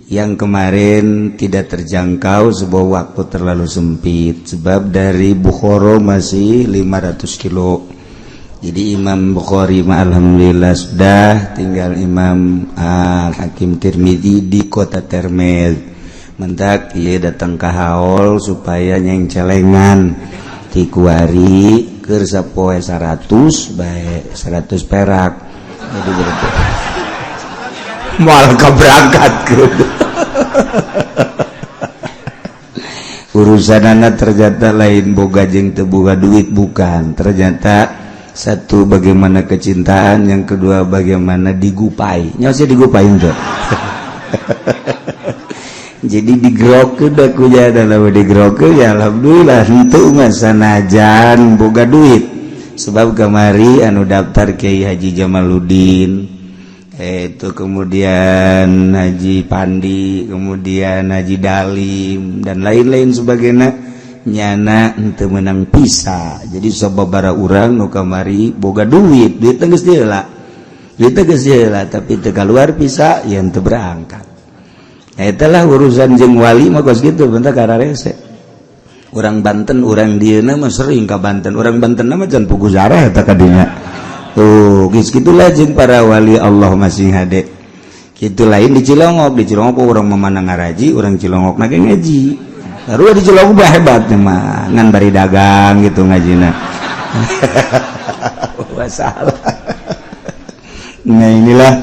yang kemarin tidak terjangkau sebab waktu terlalu sempit. Sebab dari Bukhara masih 500 kilo. Jadi Imam Bukhari alhamdulillah sudah, tinggal Imam Al-Hakim Tirmizi di kota Termez. Mentak ia datang ke haul supaya nyeng celengan ti kuari keur sapoe 100 bae 100 perak. Jadi berarti moal kaberangkat gitu. Urusanana ternyata lain boga jeung teu boga duit, bukan. Ternyata satu bagaimana kecintaan, yang kedua bagaimana digupai. Nyawa sih digupai tuh. Jadi digerokeun da ku jadana digerokeun ya alhamdulillah henteu mah sanajan boga duit. Sebab kamari anu daftar Kiai Haji Jamaluddin, itu kemudian Haji Pandi, kemudian Haji Dalim dan lain-lain sebagainya nyana henteu meunang pisa. Jadi sababaraha urang nu kamari boga duit, duit teh geus deula. Duit teh geus deula tapi teu kaluar pisa ya henteu berangkat. Nah, itulah urusan jeung wali mah kos kitu bentar kararese. Urang Banten, urang dieuna mah sering ka Banten. Urang Banten mah can pugu zarah eta ka dinya. Tuh, geus kitulah jeung para wali Allah masih hade. Kitu lain di Cilongok, di Cilongok urang mah mana ngaraji, urang Cilongok na ge ngaji. Baru di Cilongok bah hebat mah, ngan bari dagang gitu ngajina. Masalah. Nah, inilah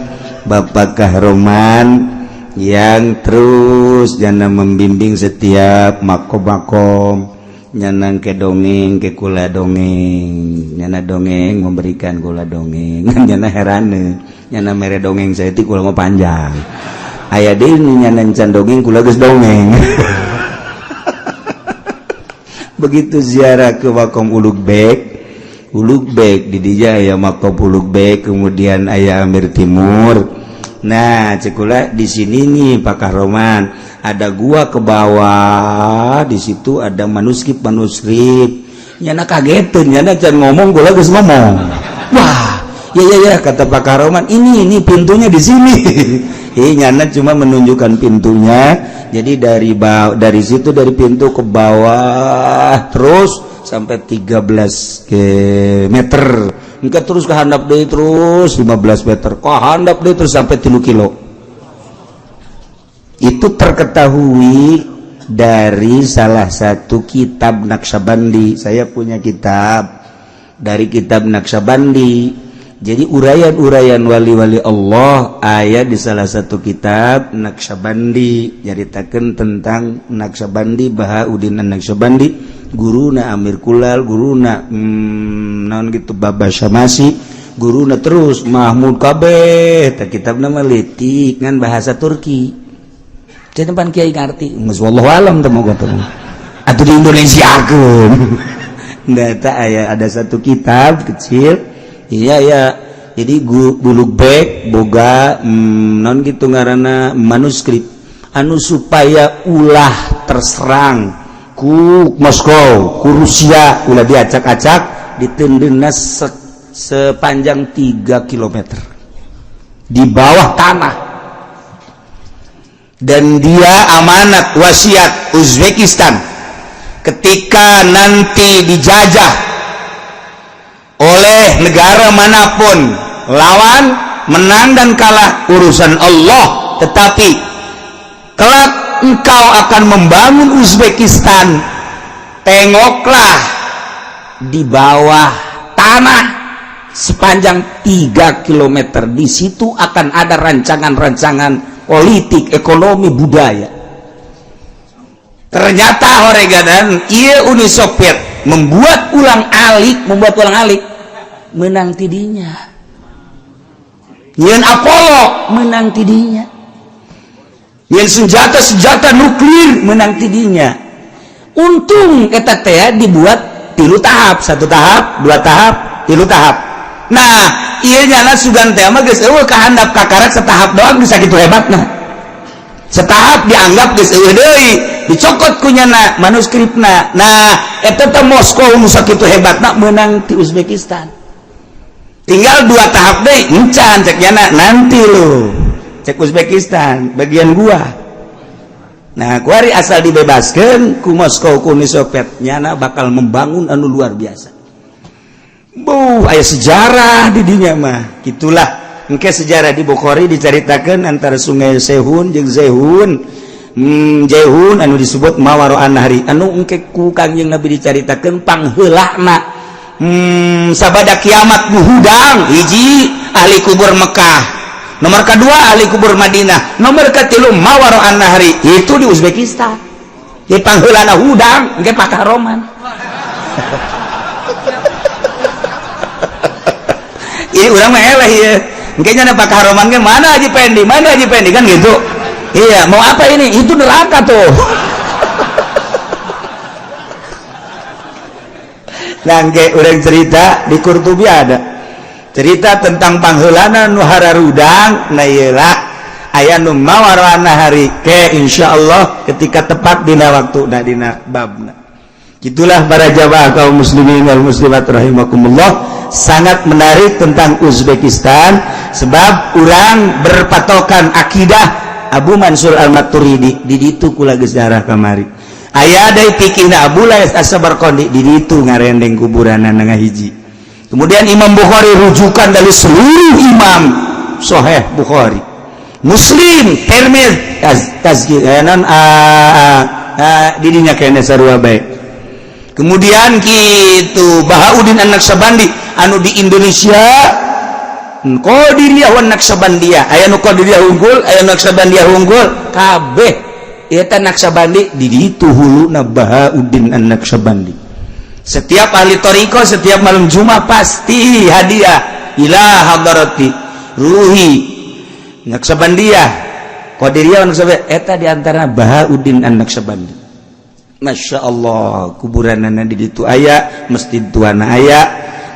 Bapak Kahroman yang terus jana membimbing setiap makom-makom. Nyanang ke dongeng ke kula dongeng, nyana dongeng memberikan kula dongeng. Nyana herane, nyana mere dongeng saya itu kula mau panjang. Aya deui nu nyana can dongeng, kula geus dongeng. Begitu ziarah ke Makom Ulugbek, Ulugbek di dia aya Makom Ulugbek, kemudian aya Amir Timur. Nah, cek kula di sini nih, Pak Kahroman, ada gua ke bawah, di situ ada manuskrip manuskrip. Nyana kagetin, nyana can ngomong kula geus ngomong. "Wah, ya ya ya," kata Pak Kahroman, Ini pintunya di sini." Ini nyana cuma menunjukkan pintunya. Jadi dari situ, dari pintu ke bawah terus sampai 13 ke meter. Engke terus ke handap deui, terus 15 meter. Ke handap deui terus sampai 3 kilo. Itu terketahui dari salah satu kitab Naksabandi. Saya punya kitab dari kitab Naksabandi. Jadi uraian-uraian wali-wali Allah aya di salah satu kitab Naksabandi, nyaritakeun tentang Naksabandi, Bahauddin Naksabandi, guruna Amir Kulal, guruna naon gitu, Baba Syamasi, guruna terus Mahmud kabeh. Tah, kitab nama leutik ngan bahasa Turki. Jadi pan kiai ngarti geus, wallahu alam teh moga teh atuh di Indonesiakeun. Data aya, ada satu kitab kecil. Iya ya, jadi Ulugbek boga non gitu ngaranna manuskrip anu supaya ulah terserang ku Moskow, ku Rusia, ulah diacak-acak, diteundeunna sepanjang 3 km di bawah tanah. Dan dia amanat wasiat Uzbekistan, ketika nanti dijajah oleh negara manapun lawan, menang dan kalah urusan Allah, tetapi kelak engkau akan membangun Uzbekistan, tengoklah di bawah tanah sepanjang 3 km, di situ akan ada rancangan-rancangan politik, ekonomi, budaya. Ternyata horegadan iya Uni Soviet membuat ulang alik, membuat ulang alik, menang tidinya. Nyeun Apollo menang tidinya. Nyeun senjata-senjata nuklir menang tidinya. Untung eta teh dibuat tilu tahap, satu tahap, dua tahap, tilu tahap. Nah, iya nyana sugan teh mah geus euweuh kahandap, kakarak setahap doang bisa gitu hebatna. Setahap dianggap geus euweuh deui, dicokot ku nyana manuskripna. Nah, eta teh Moskow nu sakitu hebatna menang ti Uzbekistan. Tinggal dua tahap deui, encan cek nyana, nanti lu cek Uzbekistan bagian gua. Nah, kuari asal dibebaskan ku Moskow, ku Uni Soviet, nyana bakal membangun anu luar biasa. Bu, aya sejarah di dinya mah. Gitulah. Engke sejarah di Bukhari diceritakan antara sungai Sehun jeung Zehun. Jehun anu disebut Mawaro Anahri anu engke ku Kangjeng Nabi dicaritakeun pangheulana. Sabada kiamat nu hudang, hiji ahli kubur Mekah, nomor kedua ahli kubur Madinah, nomor ketilu Mawaro Anahri itu di Uzbekistan. Di pangheulana hudang engke Pak Roman. Ini urang mah eleh ya. Engke nya Pak Roman ke mana Haji Pendi, mana Haji Pendi kan gitu. Iya, mau apa ini? Itu neraka tuh. Nah, engke urang cerita di Qurtubi ada cerita tentang pangheulana nu hararudang. Nah, iyalah aya nu mawarana hari ke insyaallah ketika tepat dina waktu nah dina babna. Itulah para jamaah kaum muslimin wal muslimat rahimakumullah, sangat menarik tentang Uzbekistan sebab urang berpatokan akidah Abu Mansur Al-Maturidi di ditu kula geus darah kamari. Aya deui fikihna Abu Lais As-Sabarqandi di ditu ngarendeng kuburanna hiji. Kemudian Imam Bukhari rujukan dari seluruh imam Sahih Bukhari, Muslim, Tirmidzi, tazkir non didinya kene sarua bae. Kemudian gitu Bahauddin An-Naqsyabandi anu di Indonesia Qadiriyah wan Naqsyabandiyah, aya nu Qadiriyah unggul, aya nu Naqsyabandiyah unggul, kabeh Ieu teh Naksabandi di ditu huluna Bahauddin An-Naksabandi. Setiap ahli thoriqoh, setiap malam Jumat pasti hadiah ila hadarati ruhi Naksabandiyah, Qadiriyah, Naksabandiyah. Eta diantara Bahauddin An-Naksabandi. Masya Allah, kuburanana di ditu aya, masjid tuana aya.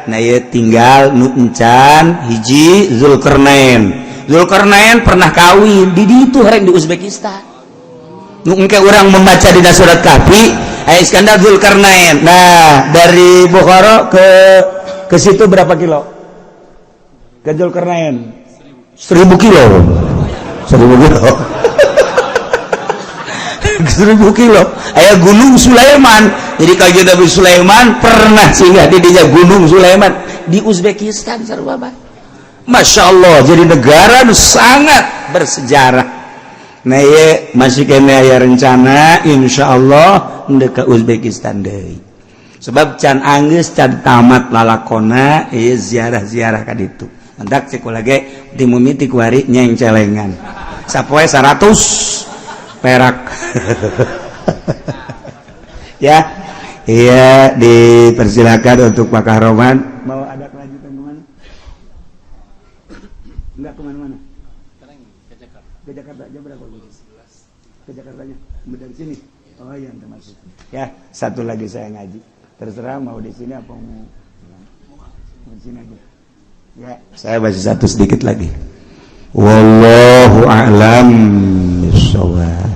Nah, ieu tinggal nu encan hiji Zulkarnain. Zulkarnain pernah kawin di ditu, hereng di Uzbekistan. Nu engke urang membaca di surat Kahfi aya Iskandar Zulkarnain. Nah, dari Bukhara ke situ berapa kilo ke Zulkarnain? 1000 kilo, 1000 kilo, 1000 kilo. Aya Gunung Sulaiman. Jadi Kanjeng Nabi Sulaiman pernah singgah di dinya, Gunung Sulaiman di Uzbekistan. Sarua bae. Masya Allah, jadi negara nu sangat bersejarah. Nah, ye, masih kena aya rencana, insya Allah ndek ke Uzbekistan deui, sebab can anggeus, can tamat lalakona ieu ziarah-ziarah ka ditu. Mantak cek kula ge di mimiti kuari nyengcelengan sapoe 100 perak ya. Iya, dipersilakan untuk Pak Kahroman. Mau ada kelanjutan kemana? Enggak kemana-mana. Ke Jakarta jam berapa? Ke Jakartanya dari sini. Oh iya, termasuk. Ya, satu lagi saya ngaji. Terserah mau di sini apa mau mau di sini aja. Ya, saya baca satu sedikit lagi. Wallahu a'lam bishawab.